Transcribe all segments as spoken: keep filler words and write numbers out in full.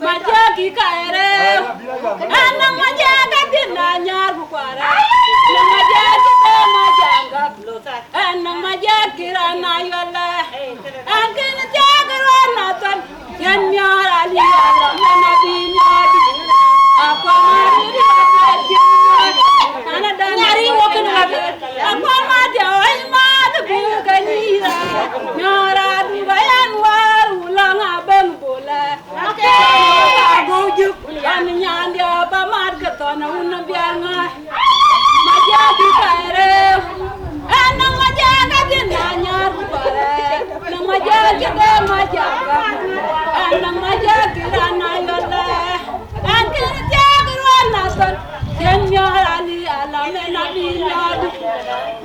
Majaki kaere, ana majaka dina nyar bukwara, na majaki be majanga, ana majaki rana yola, akin jaga rana tan, yan nyar ali ala, mana bi nyar, apa mari di apa di, ana dan nyari wakin wakin, apa mari awai mari bi kanyira, nyara du bayan war ulanga ben bola. Ago juk, an nyan dia ba mat ke thɔn a wun biaŋa. Majaki kaere, an nang majaka din na nyar bare. Nang majaki de majaka. An nang majaki rana yola. An kiri tiag ruan na thɔn. Yen miɔr ali ala men abi miɔr.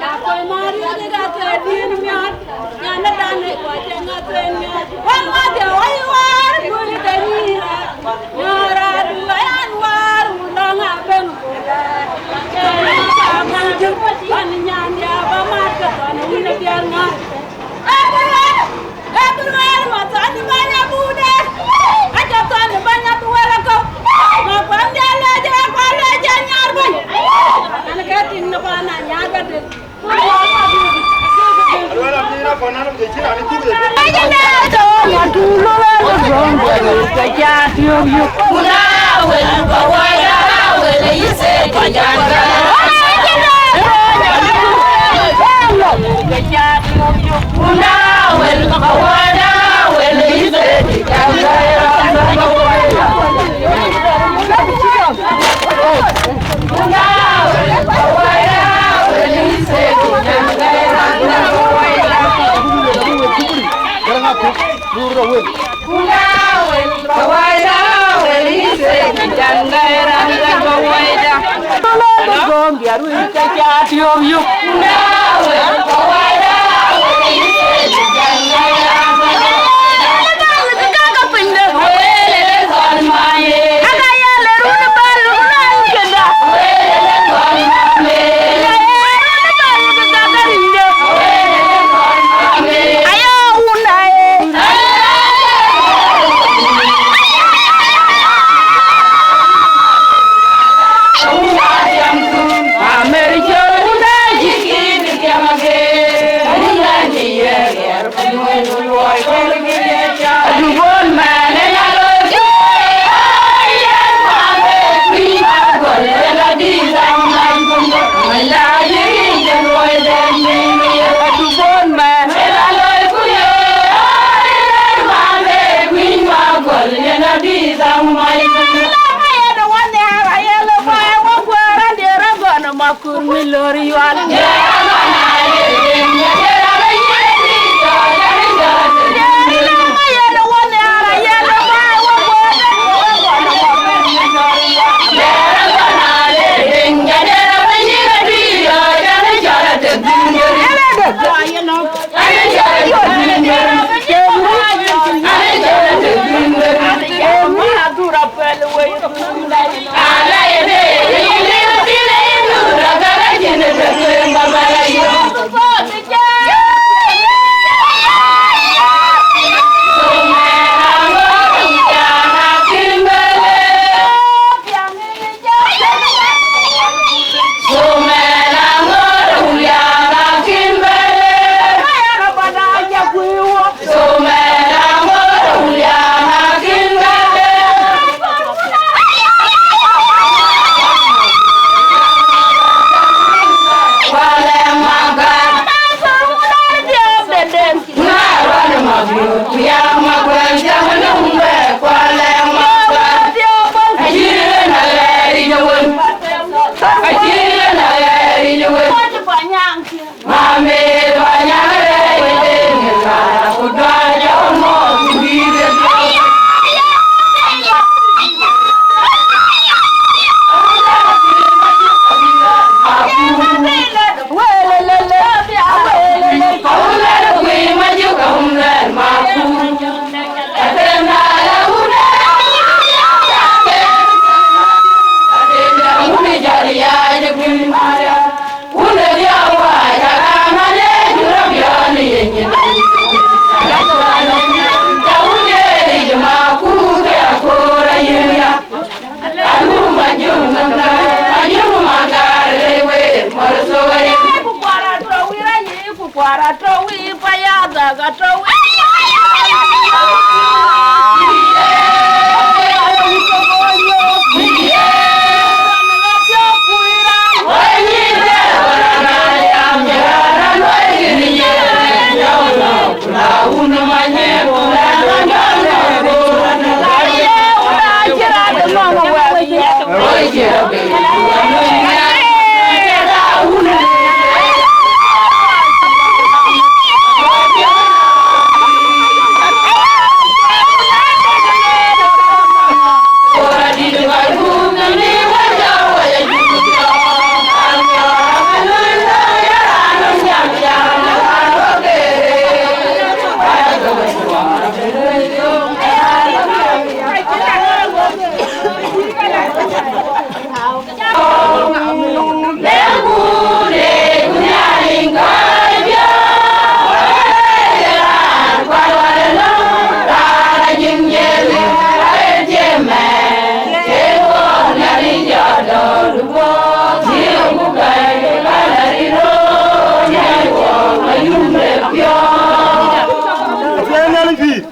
Na kɔc mari de ka ke din miɔr. Nyana dan e kɔc e ŋa thuen miɔr. Wan ma de wai war kuri de nyira. Nyora du ayan war ulanga ben kula. Wan nyan ya ba mat ka wan wina biar ŋa. Everywhere, everywhere, ma thɔn banya bude. Aja thɔn banya buwala ko. Ma kwan dia le ja kwa le ja nyar bun. An ke tin na bana nyaga de.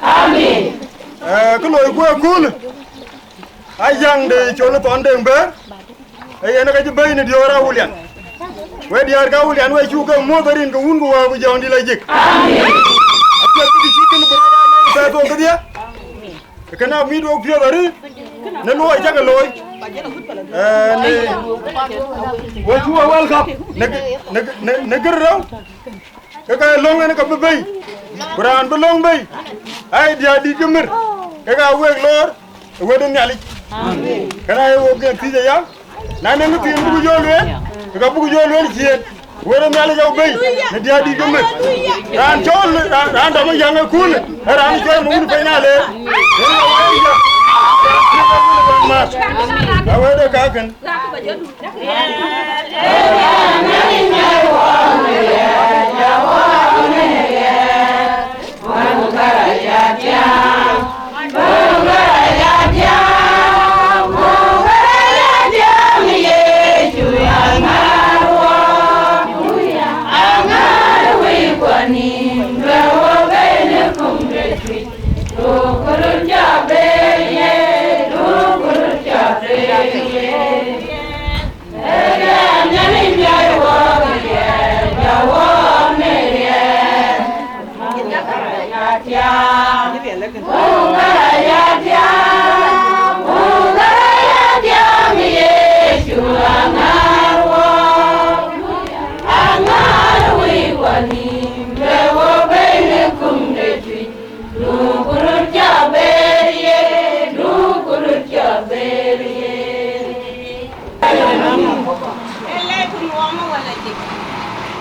Amen. Eh, kë loi ku ë kööl, Ajaŋ de col Thɔn Deŋ Bɛ̈ɛ̈r, ee yen ke cï bɛ̈i në diöör Awulian. Wek diäär ke Awulian, wek cuk ke muɔ̈th rin ke Wun ku Wät ku Jɔŋdït Lajik. Apiɛth bï cït kënë bï rɔt aa looi thɛɛr thok kedhie. Kënë amit wok piɔ̈ɔ̈th arëët në luɔi cäk ke looi. Eh, në, wek cuk ë welcome në, në, në, në gër rou. Ke ka löŋ en ka bï bɛ̈i, ku raan bï löŋ bɛ̈i, aa ye diäär dït ke mïr, ke ka wek loor ë wët ë Nhialic. Amen. Kënë aye wok ke thiëc aya, na nɔŋ kë thiin buk jɔ lueel, ke ka buk jɔ lueel ciëën, wët ë Nhialic abï bɛ̈i në diäär dït ke mïr. Raan cɔl, raan, raan dɔm ë yäŋ ë kööl, ee raan cɔl Mawun Pɛny Aleer. Yen ë wëëu ë yäŋ, mat, awëëde kakën.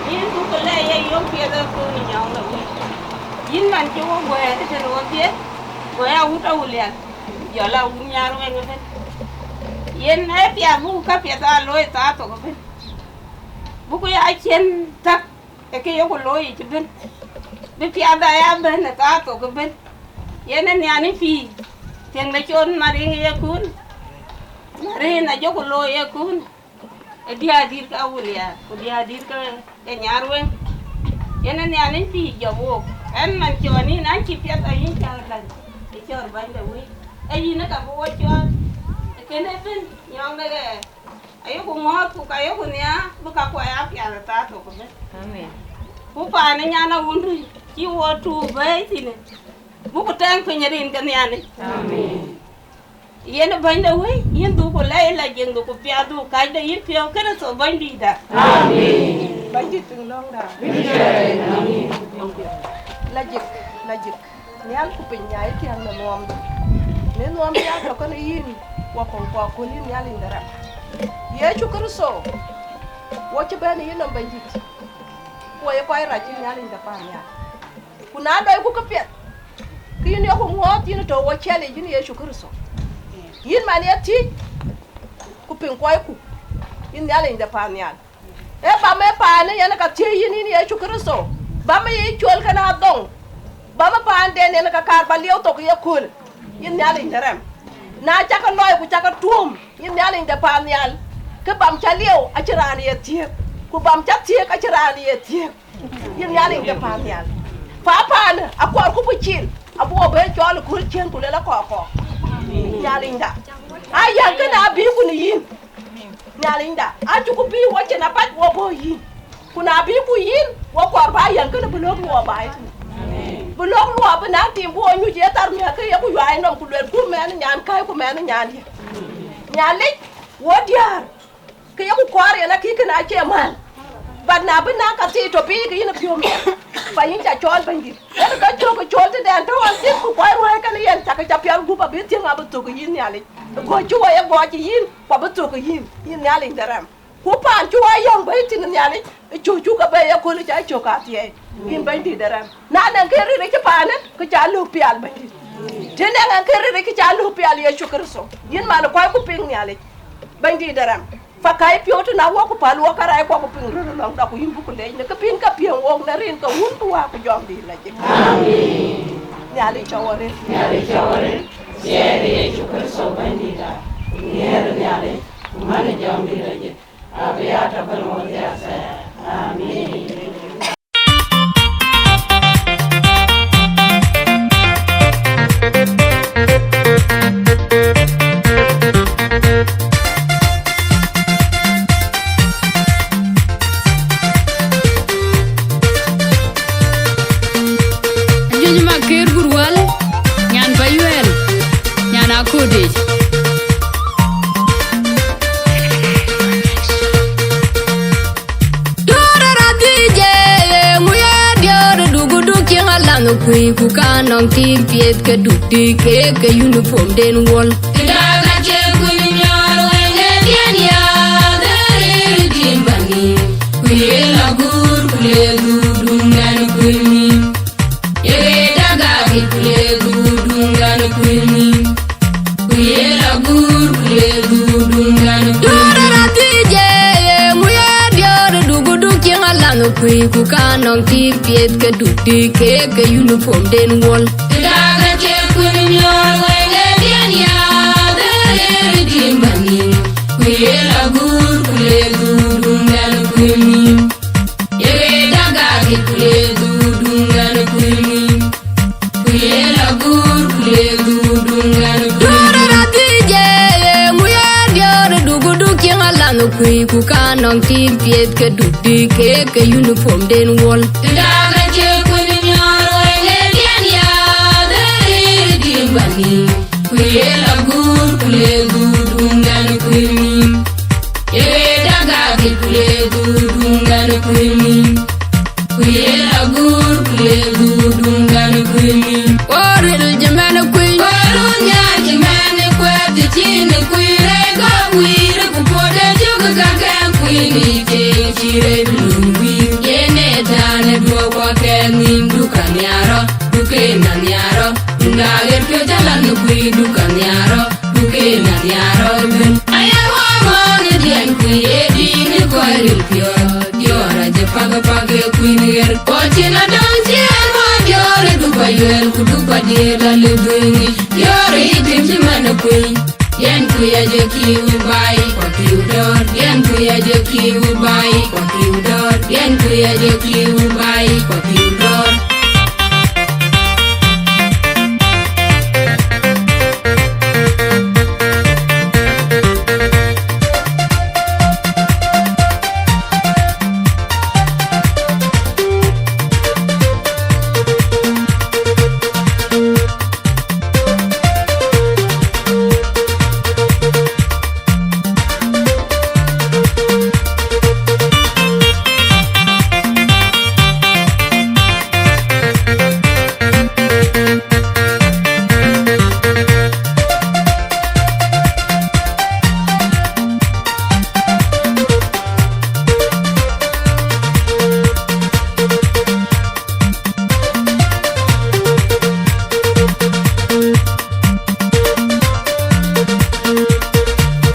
Yïn dhuk lɛ̈ ye yom piɛth ë kööl nyɔŋ de wei. Yïn man cï wo guɛɛr tënë wo dhiëth, guɛɛr awut Awulian, jɔl awut Nyarweŋ ëbën. Yen ë piath buk käpiɛth aa looi thaa thok ëbën. Buk ya cien täk ë kë yeku looi yic ëbën. Bï piath aa ya bɛ̈n ë thaa thok ëbën. Yen ë nhianic pïïr, tiëŋ de cɔl Mariŋ ë yekun, Mariŋ ajɔku looi yekun. Ë diäär dït ke Awulian, ku diäär dït ke, ke Nyarweŋ. Yen ë nhianic pïïr jɔk wook. Ɛn man cɔɔl yïn, an cï piɛth ayïn cä läny, ë cɔɔl bäny de wei. Ee yïn ë ka bï wo cɔɔl. Ë kënë ëbën nyɔŋ de ɣɛɛr. Ayeku ŋɔ̈ɔ̈th ku ka yeku nhiaar, bï ka kuɔ ya piath ë thaa thok ëbën. Amen. Ku paan ë nyan awundu, cï wo tuur bɛ̈ɛ̈i thïn, buk tɛŋ piny rin ke nhianic. Amen. Yen ë bäny de wei, yïn dhuk lɛ̈ ë la jiëŋdu ku piathdu, kacde yïn piɔ̈u Kërtho Bɛ̈nydïïtda. Amen. Bɛ̈nydït piŋ lɔ̈ŋda. Amen. La jik, la jik. Nhial ku piny nya ë tiɛ̈ŋ në nuɔɔmdu. Në nuɔɔm bï ya tɔ̈ kënë yïn, wakɔ̈u ku aköl yïn Nhialic de rɛm. Yecu Kërtho, wo cï bɛ̈n yï nɔm Bɛ̈nydït, ku wo ye kɔc rac yïn Nhialic de paannhial. Ku na lɔiku këpiɛth, ke yïn yeku ŋɔ̈ɔ̈th yïn tɔ̈ wo ciɛlic yïn Yecu Kërtho. Yïn man ye thiëc, ku piŋ kuɔcku, yïn Nhialic de paannhial. Ee bam ë paanë yen ka thiëëc yïn, yïn Yecu Kërtho, bam ë yic cuɔl kënë adhoŋ, bam ë paanden yen ka kaar ba lieu thok ë yeköölë, yïn Nhialic de rɛm. Na cakë lɔi ku cakë tuɔ̈ɔ̈m, yïn Nhialic de paannhial, ke bam cä lieu acïn raan ye thiëëk, ku bam cä thiëëk acïn raan ye thiëëk. Yïn Nhialic de paannhial, pa paanë akuɔrku bï cil, abï wo bɛ̈n cɔɔl ë kööl ciëën ku lel akɔɔr kɔɔr. Nhialicda, ayäŋ kënë abï ku në yïn. Nhialicda, acuku bï wo cin abac wo bɔ̈ yïn. Ku na bï ku yïn, wo kɔɔr bä ayäŋ kënë bï lɔ̈k luɔɔp baai tënë. Bï lɔ̈k luɔɔp bï na tim bï wo nyuc ye thar miäk ke yeku yuaai nɔm ku luelku mɛnh nyan käi ku mɛnh nyan diɛ̈. Nhialic, wo diäär, ke yeku kɔɔr yen akï kënë acie män. But na bï na ka thii tɔ̈ piny ke yïn ë piɔ̈u miɛt, ba yïn ca cɔɔl Bɛ̈nydït. Yen ka cök ë cɔl tëdɛn tɔ̈ ɣɔn thïn ku kɔc ruääi kënë yen cakë ca pial gup abï thiëŋ abï thök ë yïn Nhialic. Ë gɔ̈c cï wo ye gɔɔc ë yïn, ku abï thök ë yïn, yïn Nhialic de rɛm. Ku paan cï wo yɔ̈ŋ bɛ̈i thïn Nhialic, ë cök cuk ke bɛ̈i ëköölë ca cök athiɛɛi, yïn Bɛ̈nydït de rɛm. Na nɛŋ kë ril cï paanë, ke ca lök pial Bɛ̈nydït. Të nɛŋ ɛn kë ril ke ca lök pial Yecu Kërtho. Yïn man kɔc ku piŋ Nhialic, Bɛ̈nydït de rɛm. Fa kac piɔ̈u tënë awok ku päl wok kärɛc kuɔ ku piŋ röt ë lɔ̈ŋda ku yïn buk ku leec në kë piŋ ke piɛŋ wok në rin ke Wun ku Wät ku Jɔŋdït Lajik. Amen. Nhialic cä wä rëër. Nhialic cä wä rëër. Ciɛɛŋ de Yecu Kërtho Bɛ̈nydïïtda, ku nhiëër Nhialic, ku män ë Jɔŋdït Lajik, abï ya tɔ̈ bɛ̈n wok dhiathɛɛr. Amen. Ajuëc Makër Gurwäl, nyan Payuɛl, nyan Akodic. Duɔ̈ɔ̈r rɔt dhïc, ee ŋu ye diöör duk, duk cieŋ alaŋ kuëi, ku ka nɔŋ tim piɛth ke duk dï keek ke uniform den wuɔl. Kë dak acie kuëny miɔɔr wëŋ ë diɛn ya, dhëër tim bäny, ku ye la guur, ku le dhuk duŋdɛn kuëny. Ye ɣet agak yic, ku le dhuk duŋdɛn kuëny. Ku ye la guur, ku le dhuk duŋdɛn kuëny. Duɔ̈ɔ̈r rɔt dhïc, ee ŋu ye diöör duk, duk cieŋ alaŋ kuëi, ku ka nɔŋ tim piɛth ke duk dï keek ke uniform den wuɔl. Kë dak acie kuëny miɔɔr wëŋ ë diɛn ya, dhëër tim bäny, ku ye la guur, ku le dhuk duŋdɛn kuëny. Ye ɣet agak yic, ku le dhuk duŋdɛn kuëny. Ku ye la guur, ku le dhuk duŋdɛn kuëny. Duɔ̈ɔ̈r rɔt dhïc, ee ŋu ye diöör duk, duk cieŋ alaŋ kuëi, ku ka nɔŋ tim piɛth ke duk dï keek ke uniform den wuɔl. Kë dak acie kuëny miɔɔr wëŋ ë diɛn ya, dhëër tim bäny, ku ye la guur, ku le dhuk duŋdɛn kuëny. Ye ɣet agak yic, ku le dhuk duŋdɛn kuëny. Ku ye la guur, ku le dhuk duŋdɛn kuëny. Wo ril cï mɛn kuëny. Wo run nyan cï mɛn kuɛth, cïn kuëny rɛc gɔ̈k wïïr, ku puɔ̈u de cök kakɛn kuëny, cï cï rɛc Piɔ̈ɔ̈th, diɔ̈ɔ̈r acï pak pak ë kuïn ɣer. Kɔc cïn adɔŋ cï ɣer wä diɔ̈ɔ̈r ë dupa yuɛl, ku dupa diëët alëu dhuëëŋ yic. Diɔ̈ɔ̈r ë yï tim cï man ë kuïn. Diɛn kuiac ë kiu baai, ku akiu dɔ̈ɔ̈r. Diɛn kuiac ë kiu baai, ku akiu dɔ̈ɔ̈r. Diɛn kuiac ë kiu baai, ku akiu dɔ̈ɔ̈r.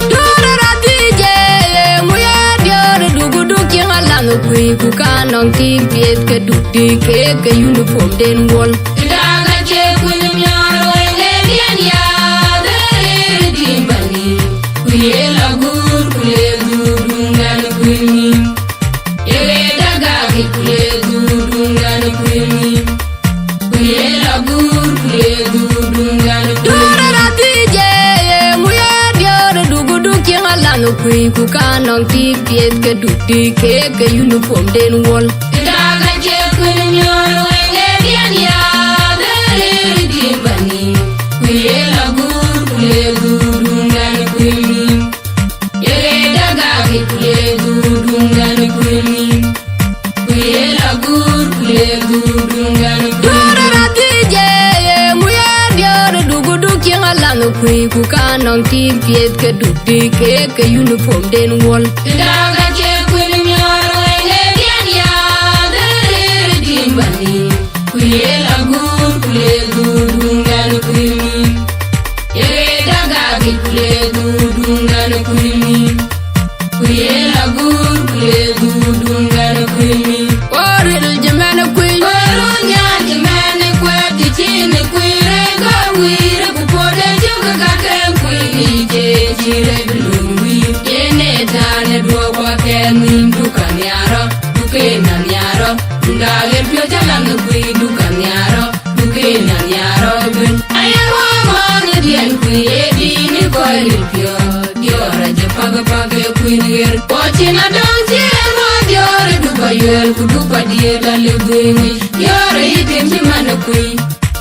Diɔ̈ɔ̈r rɔt dhïc, ee ŋö ye diɔ̈ɔ̈r duk duk cieŋ alan kuëi, ku ka nɔŋ tik piɛth ke duk tik ke ke uniform den wuɔl. Daga cie kuny miɔɔr wëŋ e diɛn ya, dherir tim bani, ku ye la guur ku le guur duŋdan kuny. Ye daga ki ku le guur duŋdan kuny. Ku ye la guur, ku le guur duŋdan kuny. Duɔ̈ɔ̈r rɔt dhïc, ee ŋö ye diɔ̈ɔ̈r duk duk cieŋ alan kuëi, ku ka nɔŋ tik piɛth ke duk tik ke ke uniform den wuɔl. Daga cie kuny miɔɔr wëŋ e diɛn ya, dherir tim bani, ku ye la guur, ku le guur duŋdan kuny. Ye daga ki ku le guur duŋdan kuny. Ku ye la guur, ku le guur duŋdan kuny. Duɔ̈ɔ̈r rɔt dhïc, ee ŋö ye diɔ̈ɔ̈r duk duk cieŋ alan kuëi, ku ka nɔŋ tik piɛth ke duk tik ke ke uniform den wuɔl. Daga cie kuny miɔɔr wëŋ e diɛn ya, dherir tim bani, ku ye la guur, ku le guur duŋdan kuny. Ye daga ki ku le guur duŋdan kuny. Ku ye la guur, ku le guur duŋdan kuny. Oril jëmɛn kuny. Oril nyar jëmɛn kuɛth, jë cin kuny, rëëc gɔ̈k wïïr, ku puɔ̈de cök ka kɛn kuny, jë cï rëëc bï luny wïïr. Yen ee thaar ë duɔ̈k wa kɛn nhïïm, duk ka nhiarɔ, duk en a nhiarɔ. Duk daɣ ɣer piɔ̈ɔ̈c alan kuny, duk ka nhiarɔ. Duken a nhiaar ëbën. Aye wä mɔ̈ɔ̈th ë diɛn kuï ë dïït ë kɔc ril piɔ̈ɔ̈th. Diɔ̈ɔ̈r acï pak pak ë kuïn ɣer. Kɔc cïn adɔŋ cï ɣer wä diɔ̈ɔ̈r ë dupa yuɛl, ku dupa diëët alëu dhuëëŋ yic. Diɔ̈ɔ̈r ë yï tim cï man ë kuï.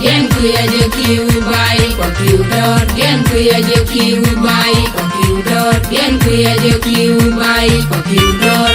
Diɛn kuï acï kiu baai, ku akiu dɔ̈ɔ̈r. Diɛn kuï acï kiu baai, ku akiu dɔ̈ɔ̈r. Diɛn kuï acï kiu baai, ku akiu dɔ̈ɔ̈r.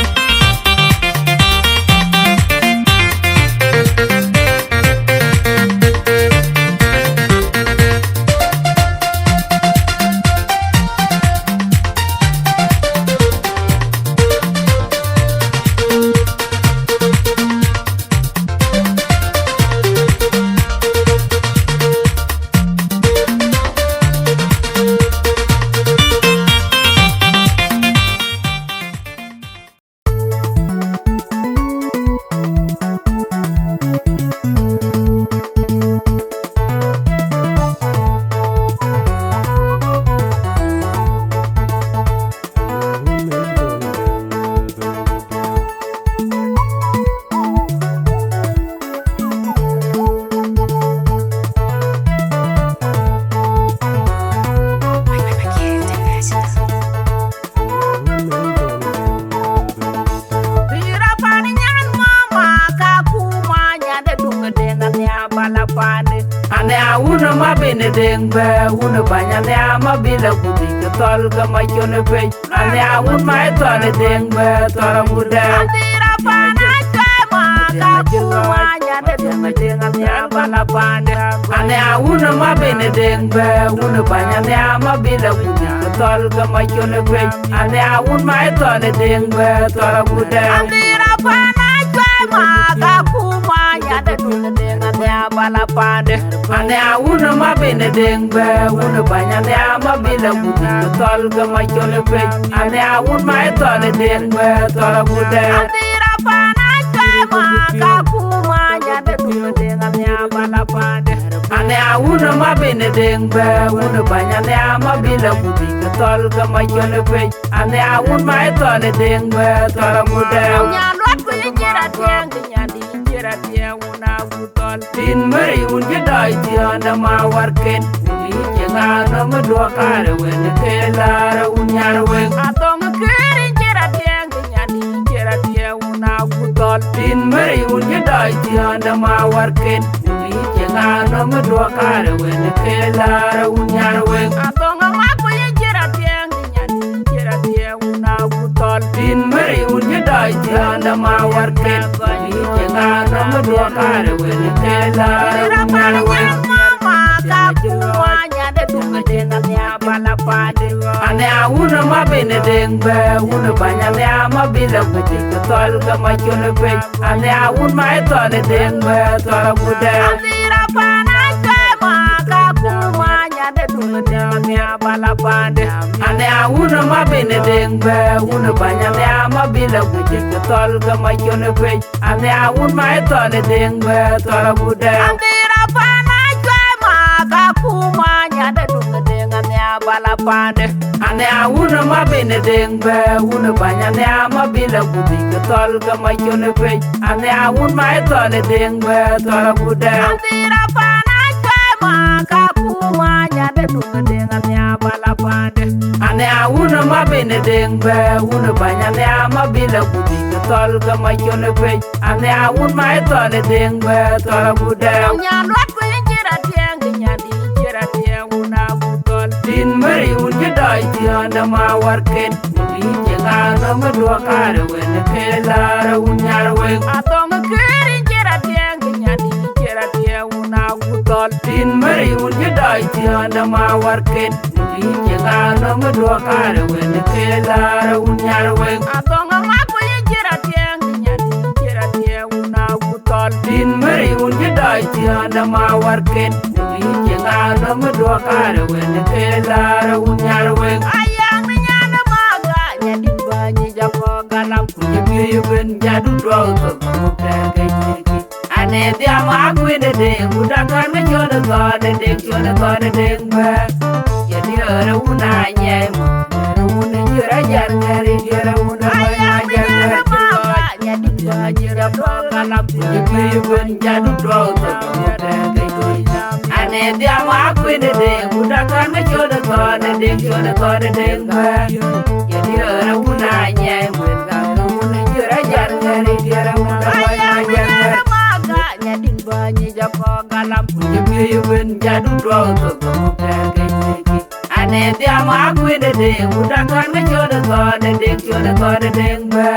Pïïr apan nyan mama, ka kuma nyan de duŋ deŋ anhia bala pande. Anhia wun ma bin deŋ bɛ wun bany anhia ma bila kudhi ke thɔl ke ma con pec. Anhia wun ma e thɔl deŋ bɛ thɔl aŋudɛ. Pïïr apan acuɛ ma, ka kuma nyan de duŋ deŋ anhia bala pande. Anhia wun ma bin deŋ bɛ wun bany anhia ma bila kudhi ke thɔl ke ma con pec. Anhia wun ma e thɔl deŋ bɛ thɔl aŋudɛ. Pïïr apan acuɛ ma, ka kuma Yadë dun Deŋ Anhiar bala paande. Anhiar wun ma bin Deŋ bɛ wun bany Anhiar ma bin la gudi ke thɔl ke ma cɔl pec. Anhiar wun ma e thɔl Deŋ bɛ thɔl gudɛ. Athira pana kema ka kuma yadë dun Deŋ Anhiar bala paande. Anhiar wun ma bin Deŋ bɛ wun bany Anhiar ma bin la gudi ke thɔl ke ma cɔl pec. Anhiar wun ma e thɔl Deŋ bɛ thɔl gudɛ. Nyan luat ku ye jira tiɛŋ, nyan di jira tiɛŋ wun a wun thɔl. Tin meri wun ci dɔc tiɔn de ma warken. Wun ci ŋa nɔm duɔk kare wen ke lar wun nyar wen. Athɔŋ kiri jira tiɛŋ, nyan di jira tiɛŋ wun a wun thɔl. Tin meri wun ci dɔc tiɔn de ma warken. Wun ci ŋa nɔm duɔk kare wen ke lar wun nyar wen. Athɔŋ ma ku ye jira tiɛŋ, nyan di jira tiɛŋ wun a wun thɔl. Tin meri wun ci dɔc tiɔn de ma warken. Wun ci ŋa nɔm duɔk kare wen ke lar wun nyar wen. Mama ka kuma yadë dun Deŋ Anhiar bala paande. Anhiar wun ma bin Deŋ bɛ wun bany Anhiar ma bin la gudi ke thɔl ke ma cɔl pec. Anhiar wun ma e thɔl Deŋ bɛ thɔl gudɛ. Athira pana kema ka kuma yadë dun Deŋ Anhiar bala paande. Anhiar wun ma bin Deŋ bɛ wun bany Anhiar ma bin la gudi ke thɔl ke ma cɔl pec. Anhiar wun ma e thɔl Deŋ bɛ thɔl gudɛ. Athira pana kema ka kuma yadë dun Deŋ Anhiar bala paande. Anhiar wun ma bin Deŋ bɛ wun bany Anhiar ma bin la gudi ke thɔl ke ma cɔl pec. Anhiar wun ma e thɔl Deŋ bɛ thɔl gudɛ. Athira pana kema ka kuma yadë dun Deŋ Anhiar bala paande. Anhiar wun ma bin Deŋ bɛ wun bany Anhiar ma bin la gudi ke thɔl ke ma cɔl pec. Anhiar wun ma e thɔl Deŋ bɛ thɔl gudɛ. Nyan luat ku ye jira tiɛŋ, nyan di jira tiɛŋ wun a wun thɔl. Tin meri wun ci dɔc tiɔn de ma warken. Wun ci ŋa nɔm duɔk kare wen ke lar wun nyar wen. Athɔŋ kiri jira tiɛŋ, nyan di jira tiɛŋ wun a wun thɔl. Tin meri wun ci dɔc tiɔn de ma warken. Wun ci ŋa nɔm duɔk kare wen ke lar wun nyar wen. Athɔŋ ma ku ye jira tiɛŋ, nyan di jira tiɛŋ wun a wun thɔl. Tin meri wun ci dɔc tiɔn de ma warken. Wun ci ŋa nɔm duɔk kare wen ke lar wun nyar wen. Ayaŋ nyan ma ga nyan di bany ja ko galam. Wun ci bi ben ja du duɔk thok mu ke ke nyirki. Ane dhiam akuin de Deŋ, ku dakan me cɔl e thɔn de Deŋ, cɔl e thɔn de Deŋ bɛ. Ye diɛɛr wun a nyɛɛi mɔ, diɛɛr wun e jir a jar ŋɛri, diɛɛr wun e bɛ̈ny a jar ŋɛri. Aya diɛɛr ma ga nya di bä nyi da bä galam. Ye bi ben ja du duɔk thok mu ke ke nyirki. Ane dhiam akuin de Deŋ, ku dakan me cɔl e thɔn de Deŋ, cɔl e thɔn de Deŋ bɛ. Ye diɛɛr wun a nyɛɛi mɔ, diɛɛr wun e jir a jar ŋɛri, diɛɛr wun e bɛ̈ny a jar ŋɛri. Aya diɛɛr ma ga nya di bä nyi ja bä galam. Ye bi ben ja du duɔk thok mu ke ke nyirki. Ane dhiam akuin de Deŋ, ku dakan me cɔl e thɔn de Deŋ, cɔl e thɔn de Deŋ bɛ.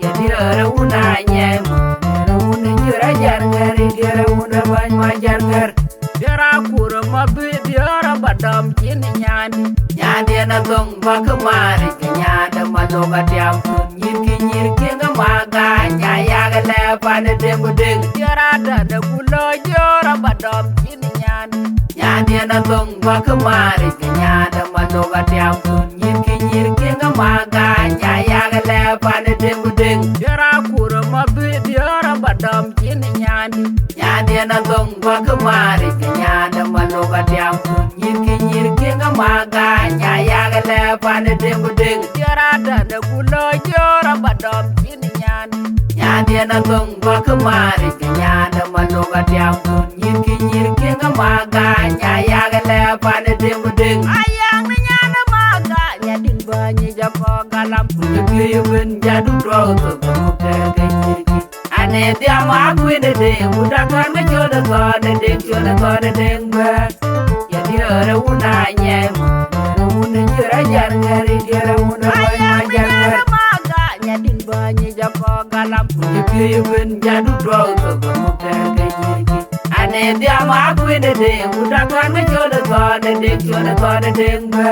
Ye diɛɛr wun a nyɛɛi mɔ, diɛɛr wun e jir a jar ŋɛri, diɛɛr wun e bɛ̈ny ma jar ŋɛri. Diɛɛr akur ma bi diɛɛr ba dɔm cin nyandi. Nyandi na thɔŋ ba ke mari ke nyande ma lok a tiam thun. Nyirki nyirki ŋa ma ga nya yak lɛ pan e Deŋ ku Deŋ. Diɛɛr a tɛn e ku lo diɛɛr ba dɔm cin nyandi. Nyandi na thɔŋ ba ke mari ke nyande ma lok a tiam thun. Nyirki nyirki ŋa ma ga nya yak lɛ pan e Deŋ ku Deŋ. Diɛɛr akur ma bi diɛɛr ba dɔm cin nyandi. Nyandi na thɔŋ ba ke mari ke nyande ma lok a tiam thun. Nyirki nyirki ŋa ma ga nya yak lɛ pan e Deŋ ku Deŋ. Diɛɛr a tɛn e ku lo diɛɛr ba dɔm cin nyandi. Nyandi na thɔŋ ba ke mari ke nyande ma lok a tiam thun. Nyirki nyirki ŋa ma ga nya yak lɛ pan e Deŋ ku Deŋ. Ayaŋ nyan ma ga nya di bä nyi ja bä galam. Ye bi ben ja du duɔk thok mu ke ke nyirki. Ane dhiam akuin de Deŋ, ku dakan me cɔl e thɔn de Deŋ, cɔl e thɔn de Deŋ bɛ. Ye diɛɛr wun a nyɛɛi mɔ, diɛɛr wun e jir a jar ŋɛri, diɛɛr wun e bɛ̈ny a jar ŋɛri. Ma ga nya di bä nyi ja bä galam. Ye bi ben ja du duɔk thok mu ke ke nyirki. Ane dhiam akuin de Deŋ, ku dakan me cɔl e thɔn de Deŋ, cɔl e thɔn de Deŋ bɛ.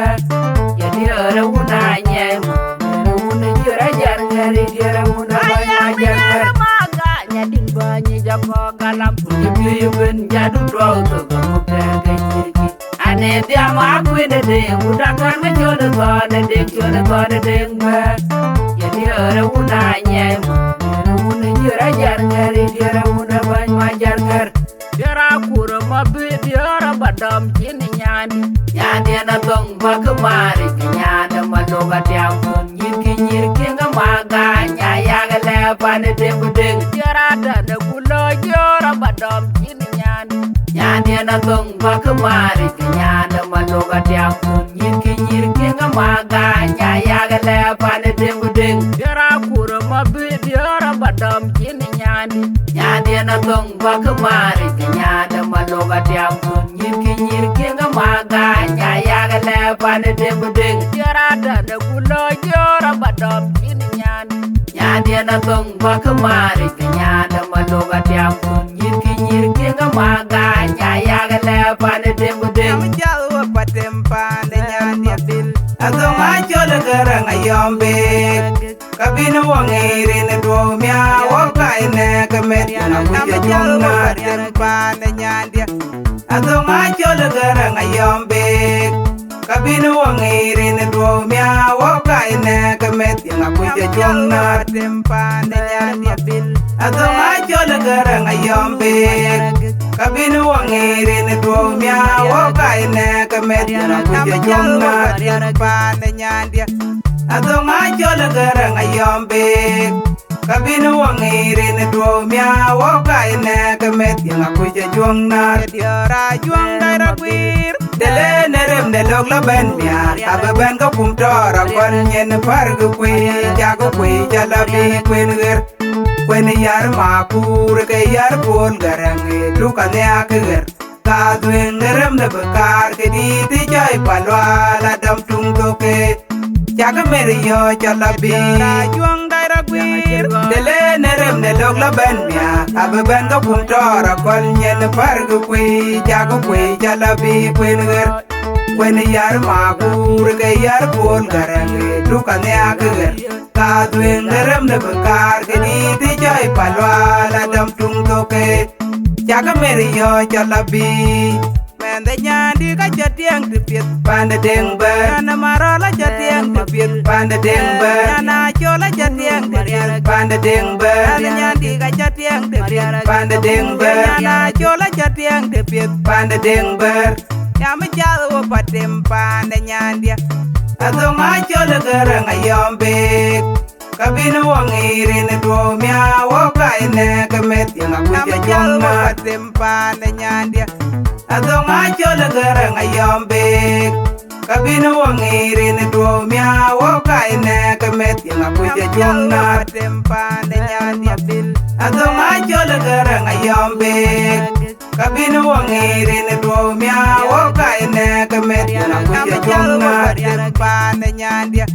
Ye diɛɛr wun a nyɛɛi mɔ, diɛɛr wun e jir a jar ŋɛri, diɛɛr wun e bɛ̈ny a jar ŋɛri. Ma ga nya di bä nyi ja bä Galam ku yï piööc ëbën, jadu tuɔɔk thok ke muk tɛɛk ke cït kï. Ane dhiam akuën ë deŋ, ku dak kan ke cɔl ë thɔn ë deŋ, cɔl ë thɔn ë deŋ bɛ̈ɛ̈r. Ye diëër ë wun aa nyiɛɛi mɔ, diëër ë wun ë nyïïr ajar ŋɛ̈r, ye diëër ë wun ë bäny ma jar ŋɛ̈r. Diëër akur ë mɔ bï diëër ë ba dɔm cïn ë nyandï. Nyandï ë na thöŋ bä kë maaric, ke nyandï ë ma lok atiam thöŋ. Nyïïr kï nyïïr kï ŋa ma gany, nya yak lɛ pan ë deŋ ku deŋ. Diëër atɛ̈n ë ku lɔ jɔ̈ɔ̈r aba dɔm cïn nyan. Nyan yen athöŋ bä kë maaric, ke nyan ë ma lok atiam thöŋ. Nyïïr kï nyïïr kï ŋa ma gany, nya yak lɛ pan ë deŋ ku deŋ. Diëër akur ë ma bï diëër aba dɔm cïn nyan. Nyan yen athöŋ bä kë maaric, ke nyan ë ma lok atiam thöŋ. Nyïïr kï nyïïr kï ŋa ma gany, nya yak lɛ pan ë deŋ ku deŋ. Diëër atɛ̈n ë ku lɔ jɔ̈ɔ̈r aba dɔm cïn nyan. Nyan yen athöŋ bä kë maaric, ke nyan ë ma lok atiam thöŋ. Nyïïr kï nyïïr kï ŋa ma gany, nya yak lɛ pan ë deŋ ku deŋ. Jam jal wä patem pan ë nyan yen. Athöŋ acɔl ë ke rɛŋ ayɔm beek. Ka bïn wä ŋic rin ë duɔ̈u mia wä kac nɛ̈k ë meth, yen akuc ajuɔŋ na riɛl paan ë nyandiɛ. Athöŋ acɔl ë ke rɛŋ ayɔm beek. Ka bïn wä ŋic rin ë duɔ̈u mia wä kac nɛ̈k ë meth, yen akuc ajuɔŋ na riɛl paan ë nyandiɛ. Athöŋ acɔl ë ke rɛŋ ayɔm beek. Ka bïn wä ŋic rin ë duɔ̈u mia wä kac nɛ̈k ë meth, yen akuc ajuɔŋ na riɛl paan ë nyandiɛ. Athöŋ acɔl ë ke rɛŋ ayɔm beek. Ka bïn wä ŋic rin ë duɔ̈u mia wä kac nɛ̈k ë meth, yen akuc ajuɔŋ na diɔ̈ɔ̈r ajuɔŋ dai rɔ guiir. Të le në rem de lok la bɛ̈n miaar, abï bɛ̈n ke kum tɔɔr akɔn nyin pär ke kuëi, cak ke kuëi ca la bï kuen ɣer. Kuen yar makuur ke yar puɔl gäräŋ, ë tuk anhiak ɣer. Ka dhuëëŋ ë rem de bï kaar ke dïït ë jɔi palual adɔm tuŋ thoke. Cak mer yɔ̈ɔ̈c cɔl abï. Ajuɔŋ dai rɔ guiir. Të le në rem de lok la bɛ̈n miaar, abï bɛ̈n ke kum tɔɔr akɔl nyin pär ke kuëi, cak kuëi cɔl abï kuen ɣer. Kuen yar makuur ke yar puɔl gäräŋ, ë tuk anhiak ɣer. Ka dhuëëŋ ë rem de bï kaar ke dïït ë jɔi palual adɔm tuŋ thoke. Cak mer yɔ̈ɔ̈c cɔl abï. Mɛnhde nyandï ka cä tiɛŋ të piɛth. Pan de deŋ bɛ̈ɛ̈r. Nyan ë marɔl acä tiɛŋ të piɛth. Pan de deŋ bɛ̈ɛ̈r. Nyan acol acä tiɛŋ të piɛth. Pan de deŋ bɛ̈ɛ̈r. Nyan nyandï ka cä tiɛŋ të piɛth. Pan de deŋ bɛ̈ɛ̈r. Nyan acol acä tiɛŋ të piɛth. Pan de deŋ bɛ̈ɛ̈r. Yam jal wo patem pan de nyandiɛ. Athöŋ acol ë ke rɛŋ ayɔm beek. Ka bïn wä ŋic rin ë duɔ̈u mia wä kac nɛ̈k ë meth, yen akuc ajuɔŋ na patem pan ë nyandiɛ. Athöŋ acol ë ke rɛŋ ayɔm beek. Ka bïn wä ŋic rin ë duɔ̈u mia wä kac nɛ̈k ë meth, yen akuc ajuɔŋ na patem pan ë nyandiɛ. Athöŋ acol ë ke rɛŋ ayɔm beek. Ka bïn wä ŋic rin ë duɔ̈u mia wä kac nɛ̈k ë meth, yen akuc ajuɔŋ na patem pan ë nyandiɛ.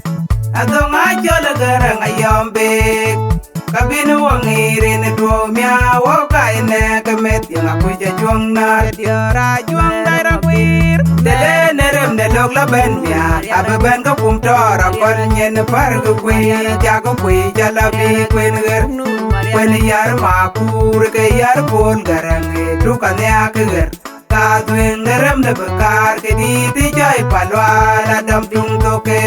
Athöŋ acol ë ke rɛŋ ayɔm beek. Ka bïn wä ŋic rin ë duɔ̈u mia wä kac nɛ̈k ë meth, yen akuc ajuɔŋ na diɔ̈ɔ̈r ajuɔŋ dai rɔ guiir. Të le në rem de lok la bɛ̈n miaar, abï bɛ̈n ke kum tɔɔr akɔl nyin pär ke kuëi, cak kuëi cɔl abï kuen ɣer. Kuen yar makuur ke yar puɔl gäräŋ, ë tuk anhiak ɣer. Ka dhuëëŋ ë rem de bï kaar ke dïït ë jɔi palual adɔm tuŋ thoke.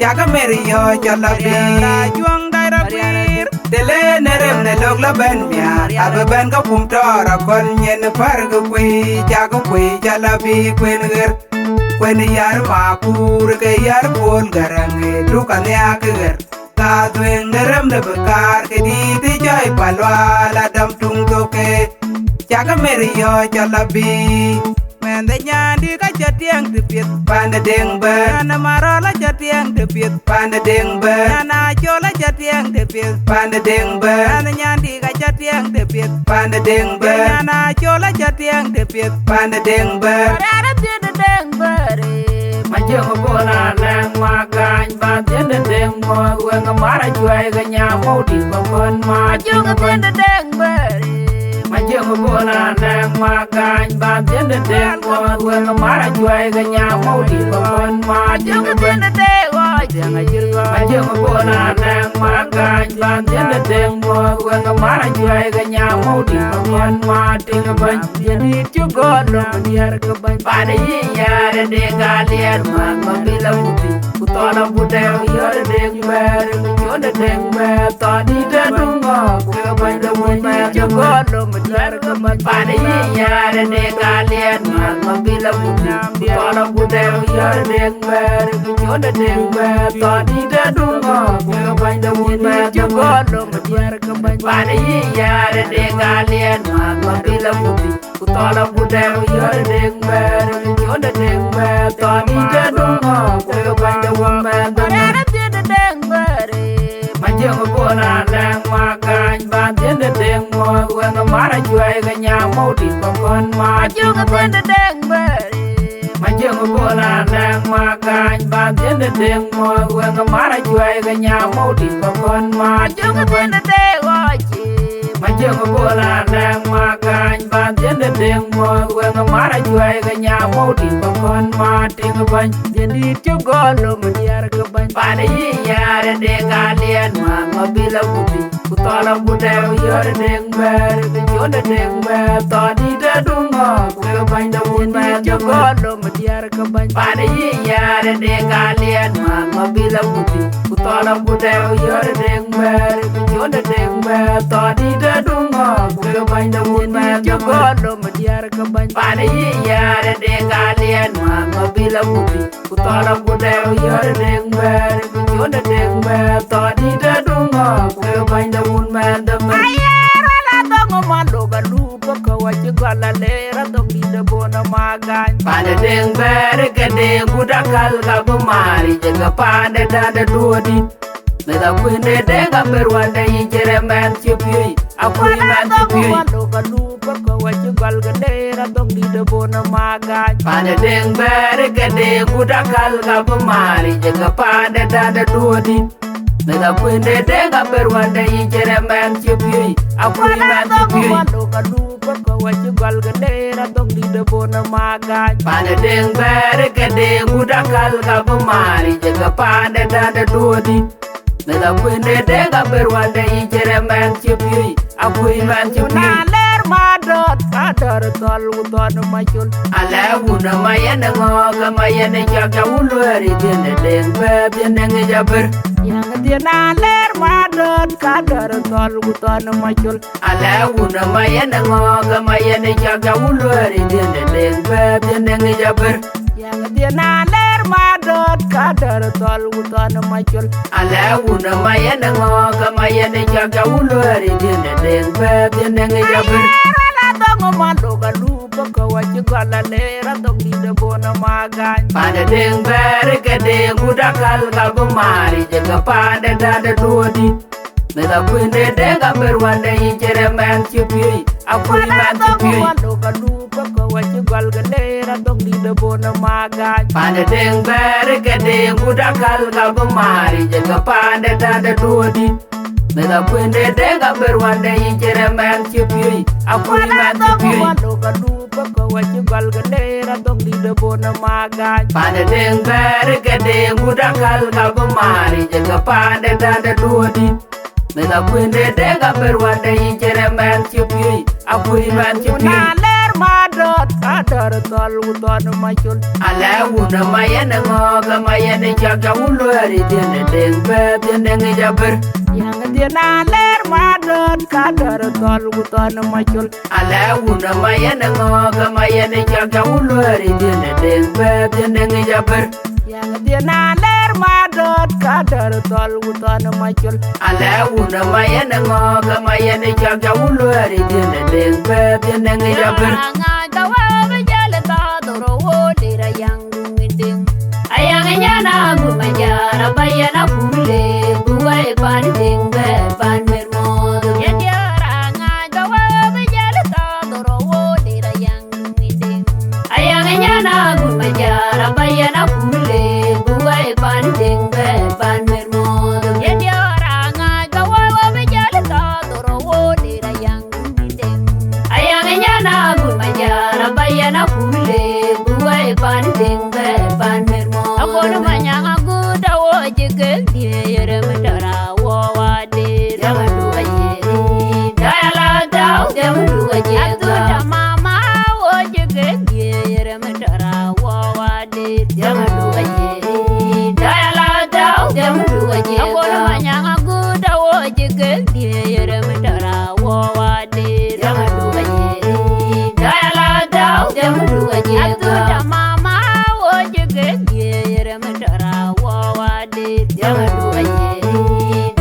Cak mer yɔ̈ɔ̈c cɔl abï. Ajuɔŋ dai rɔ guiir. Të le në rem de lok la bɛ̈n miaar, abï bɛ̈n ke kum tɔɔr akɔl nyin pär ke kuëi, cak kuëi cɔl abï kuen ɣer. Kuen yar makuur ke yar puɔl gäräŋ, ë tuk anhiak ɣer. Ka dhuëëŋ ë rem de bï kaar ke dïït ë jɔi palual adɔm tuŋ thoke. Cak mer yɔ̈ɔ̈c cɔl abï. Mɛnhde nyandï ka cä tiɛŋ të piɛth. Pan de deŋ bɛ̈ɛ̈r. Nyan ë marɔl acä tiɛŋ të piɛth. Pan de deŋ bɛ̈ɛ̈r. Nyan acol acä tiɛŋ të piɛth. Pan de deŋ bɛ̈ɛ̈r. Mɛnh nyandï ka cä tiɛŋ të piɛth. Pan de deŋ bɛ̈ɛ̈r. Nyan acol acä tiɛŋ të piɛth. Pan de deŋ bɛ̈ɛ̈r. Rɛ̈ɛ̈r ë dhiën de deŋ bɛ̈ɛ̈r. Majök bol alɛŋ ma gany ba dhiën de deŋ muɔ̈th, wek mar acuɛi ke nyam mou dï ba kɔn ma. Majök dhiën de deŋ bɛ̈ɛ̈r. Majök bol alɛŋ ma gany ba dhiën de deŋ muɔ̈th, wek mar acuɛi ke nyam mou dï ba kɔn ma. Majök dhiën de deŋ Tiɛŋ acït kɔc. Majiëŋ Bol Alɛŋ Magany, bän dhiëndë Deŋ Muɔ̈th, wek Maracuɛi ke Nyamɔu dït ke kɔn ma tiŋ bäny. Dhiëndït cï gɔl lom diɛɛr ke bäny. Pan yï yɛɛr ë Deŋ Aliɛt, man Mabil Abuti, ku Thɔn Abudɛu yɔ̈t ë Deŋ Bɛ̈ɛ̈r, ku Con ë Deŋ Bɛ̈ɛ̈r, Thɔn dït ë Duŋ Ŋɔ̈k, ku ke bäny de wun mɛɛn cï gɔl lom diɛɛr ke bäny. Pan yï yɛɛr ë Deŋ Aliɛt, man Mabil Abuti, ku Thɔn Abudɛu yɔ̈t ë Deŋ Bɛ̈ɛ̈r, ku Con ë Deŋ Bɛ̈ɛ̈r, Thɔn dït ë Duŋ Ŋɔ̈k, ku ke bäny de wun mɛɛn cï gɔl lom diɛɛr ke bäny. Pan yï yɛɛr ë Deŋ Aliɛt, man Mabil Abuti, ku Thɔn Abudɛu yɔ̈t ë Deŋ Bɛ̈ɛ̈r, Con ë Deŋ Bɛ̈ɛ̈r, Thɔn dït ë Duŋ Ŋɔ̈k, ku ke bäny de wun mɛɛn de mɛn. Majiëŋ Bol Alɛŋ Magany, bän dhiëndë Deŋ Muɔ̈th, wek Maracuɛi ke Nyamɔu dït ke kɔn ma tiŋ bäny. Majiëŋ Bol Alɛŋ Magany, bän dhiëndë Deŋ Muɔ̈th, wek Maracuɛi ke Nyamɔu dït ke kɔn ma tiŋ bäny. Majiëŋ Bol Alɛŋ Magany, bän dhiëndë Deŋ Muɔ̈th, wek Maracuɛi ke Nyamɔu dït ke kɔn ma tiŋ bäny. Dhiëndït cï gɔl lom diɛɛr ke bäny. Pan yï yɛɛr ë Deŋ Aliɛt, man Mabil Abuti, ku Thɔn Abudɛu yɔ̈t ë Deŋ Bɛ̈ɛ̈r, ku Con ë Deŋ Bɛ̈ɛ̈r, Thɔn dït ë Duŋ Ŋɔ̈k, ku ke bäny de wun mɛɛn cï gɔl lom diɛɛr ke bäny. Pan yï yɛɛr ë Deŋ Aliɛt, man Mabil Abuti, ku Thɔn Abudɛu yɔ̈t ë Deŋ Bɛ̈ɛ̈r, ku Con ë Deŋ Bɛ̈ɛ̈r, Thɔn dït ë Duŋ Ŋɔ̈k, ku ke bäny de wun mɛɛn cï gɔl lom diɛɛr ke bäny. Pan yï yɛɛr ë Deŋ Aliɛt, man Mabil Abuti, ku Thɔn Abudɛu yɔ̈t ë Deŋ Bɛ̈ɛ̈r, ku Con ë Deŋ Bɛ̈ɛ̈r, Thɔn dït ë Duŋ Ŋɔ̈k, ku ke bäny de wun mɛɛn de mɛn. Aye rɔl adhɔŋ man lok alup, ke wä cï gɔl aleer adhɔŋ dït ë Bol Magany. Pan ë Deŋ Bɛ̈ɛ̈r ke Deŋ Gut Akal ka bï maaric, ke pan ë dan de duöördït. Meth akuën de Deŋ abër wande yic cï rem mɛn cï piöi, akuën mɛn cï piöi. Lok alup, ke wä cï gɔl ke leer adhɔŋ dït ë Bol Magany. Pan ë Deŋ Bɛ̈ɛ̈r ke Deŋ Gut Akal ka bï maaric, ke pan ë dan de duöördït. Meth akuën de Deŋ abër wande yic cï rem mɛn cï piöi, akuën mɛn cï piöi. Lok alup, ke wä cï gɔl ke leer adhɔŋ dït ë Bol Magany. Pan ë Deŋ Bɛ̈ɛ̈r ke Deŋ Gut Akal ka bï maaric, ke pan ë dan de duöördït. Meth akuën de Deŋ abër wande yic cï rem mɛn cï piöi, akuën mɛn cï piöi. Na leer ma dɔ̈t, ka dɔ̈r thɔl ku thɔn macol. Alɛ wun ë ma yen ë ŋɔ̈ɔ̈k, ë ma yen ë cak ca wun luɛɛr ë dhiën ë Deŋ bɛ̈ɛ̈r dhiën ë ŋic abër. Yɛn dhiën na leer ma dɔ̈t, ka dɔ̈r thɔl ku thɔn macol. Alɛ wun ë ma yen ë ŋɔ̈ɔ̈k, ë ma yen ë cak ca wun luɛɛr ë dhiën ë Deŋ bɛ̈ɛ̈r dhiën ë ŋic abër. Yɛn dhiën na leer ma dɔ̈t, ka dɔ̈r thɔl ku thɔn macol. Alɛ wun ë ma yen ë ŋɔ̈ɔ̈k, ë ma yen ë cak ca wun luɛɛr ë dhiën ë Deŋ bɛ̈ɛ̈r dhiën ë ŋic abër. Aye rɔl adhɔŋ man lok alup, ke wä cï gɔl aleer adhɔŋ dït ë Bol Magany. Pan ë Deŋ Bɛ̈ɛ̈r ke Deŋ Gut Akal ka bï maaric, ke pan ë dan de duöördït. Meth akuën de Deŋ abër wande yic cï rem mɛn cï piöi, akuën mɛn cï piöi. Lok alup, ke wä cï gɔl ke leer adhɔŋ dït ë Bol Magany. Pan ë Deŋ Bɛ̈ɛ̈r ke Deŋ Gut Akal ka bï maaric, ke pan ë dan de duöördït. Meth akuën de Deŋ abër wande yic cï rem mɛn cï piöi, akuën mɛn cï piöi. Lok alup, ke wä cï gɔl ke leer adhɔŋ dït ë Bol Magany. Pan ë Deŋ Bɛ̈ɛ̈r ke Deŋ Gut Akal ka bï maaric, ke pan ë dan de duöördït. Meth akuën de Deŋ abër wande yic cï rem mɛn cï piöi, akuën mɛn cï piöi. Na leer ma dɔ̈t, ka dɔ̈r thɔl ku thɔn macol. Alɛ wun ë ma yen ë ŋɔ̈ɔ̈k, ë ma yen ë cak ca wun luɛɛr ë dhiën ë Deŋ bɛ̈ɛ̈r dhiën ë ŋic abër. Yɛn dhiën na leer ma dɔ̈t, ka dɔ̈r thɔl ku thɔn macol. Alɛ wun ë ma yen ë ŋɔ̈ɔ̈k, ë ma yen ë cak ca wun luɛɛr ë dhiën ë Deŋ bɛ̈ɛ̈r dhiën ë ŋic abër. Yɛn dhiën na leer ma dɔ̈t, ka dɔ̈r thɔl ku thɔn macol. Alɛ wun ë ma yen ë ŋɔ̈ɔ̈k, ë ma yen ë cak ca wun luɛɛr ë dhiën ë Deŋ bɛ̈ɛ̈r dhiën ë ŋic abër. Ŋac ka wä bï jäl ë thath dhorou wo lir ayaŋ duŋ ë tiŋ. Ayaŋ ë nyan agut ma jar aba yen akur le, ku wai pan Deŋ bɛ̈ɛ̈r pan mer muɔɔth. Yen diäär aŋac ka wä bï jäl ë thath dhorou wo lir ayaŋ duŋ ë tiŋ. Ayaŋ ë nyan agut ma jar aba yen akur le, ku wai pan Deŋ bɛ̈ɛ̈r pan mer muɔɔth. Yen diäär aŋac ka wä bï jäl ë thath dhorou wo lir ayaŋ duŋ ë tiŋ. Ayaŋ ë nyan agut ma jar aba yen akur le, ku wai pan Deŋ bɛ̈ɛ̈r pan mer muɔɔth. Agut ma nyaŋ agut awo Yere mi tɔra wo wa dir. Yama du aye. Daya la dau, yama du aye. Atu da mama wo jige. Yere mi tɔra wo wa dir. Yama du aye. Daya la dau, yama du aye. Akol manyanga guda wo jige. Yere mi tɔra wo wa dir. Yama du aye. Daya la dau, yama du aye. Atu da mama wo jige. Yere mi tɔra wo wa dir. Yama du aye.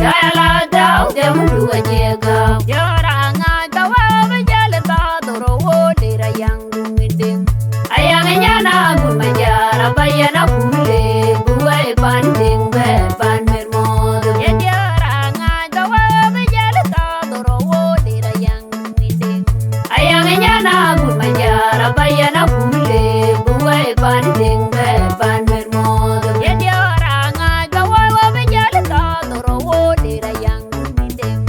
Daya la dau, yama du aye ga. Yora nga ka wa ba jale ba doro wo dir ayang du mi ding. Ayang nyana gun ma jara ba yana kule. Buwe pan ding be pan mer modo. Ye yora nga ka wa ba jale ba doro wo dir ayang Ayang nyana gun ma jara ba yana kule, buwe pan ding be pan mer modo. Ye diora nga ka wa wa be jale ka doro wo dir ayang gun mi ding.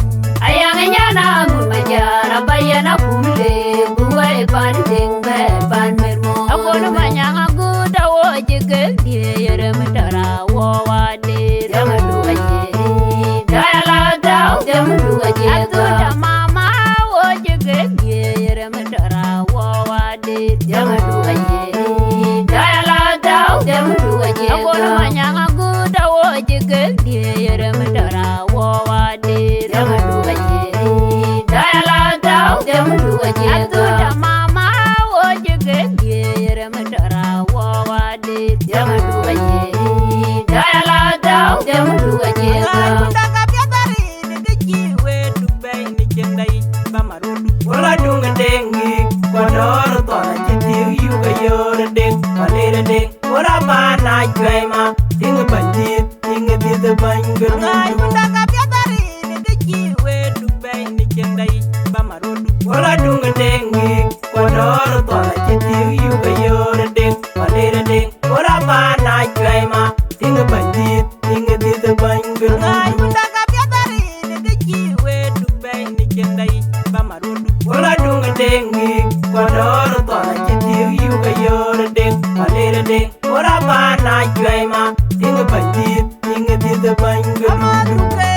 Ayang nyana gun ma jara ba yana kule, buwe pan ding be pan mer modo. Akol manyanga guda wo jige. Yere mi tɔra wo wa dir. Yama du aye. Daya la dau, yama du aye. Atu da mama wo jige. Yere mi tɔra wo wa dir. Yama du aye. Daya la dau, yama du aye. Akol manyanga guda wo jige. Yere mi tɔra wo wa dir. Yama du aye. Daya la dau, yama du aye. Atu da mama wo jige. Yere mi tɔra wo wa dir. Yama du aye. Daya la dau, yama du aye. Daga biadari ni de ji we du bei ni chin dai ba marodu. Wala dung dengi, kwa dor ton ci tiu yu ga yor ding, ma le ding. Wala ba na jwe ma, ding bandit, ding dit ban gun. Ngai daga biadari ni de ji we du bei ni chin dai ba marodu. Wala dung dengi, kwa dor ton ci tiu yu ga yor ding, ma le ding. Ora ba na cuɛi ma, tiŋ bandit, tiŋ dit bany gun. Ngai unda ka piathari ni de ji we du bei ni cin dai ba marodu. Ora dung dengi, kwa dor ton ci tiu yu ga yor ding, ma le ding. Ora ba na cuɛi ma, tiŋ bandit, tiŋ dit bany gun. Ama du ke,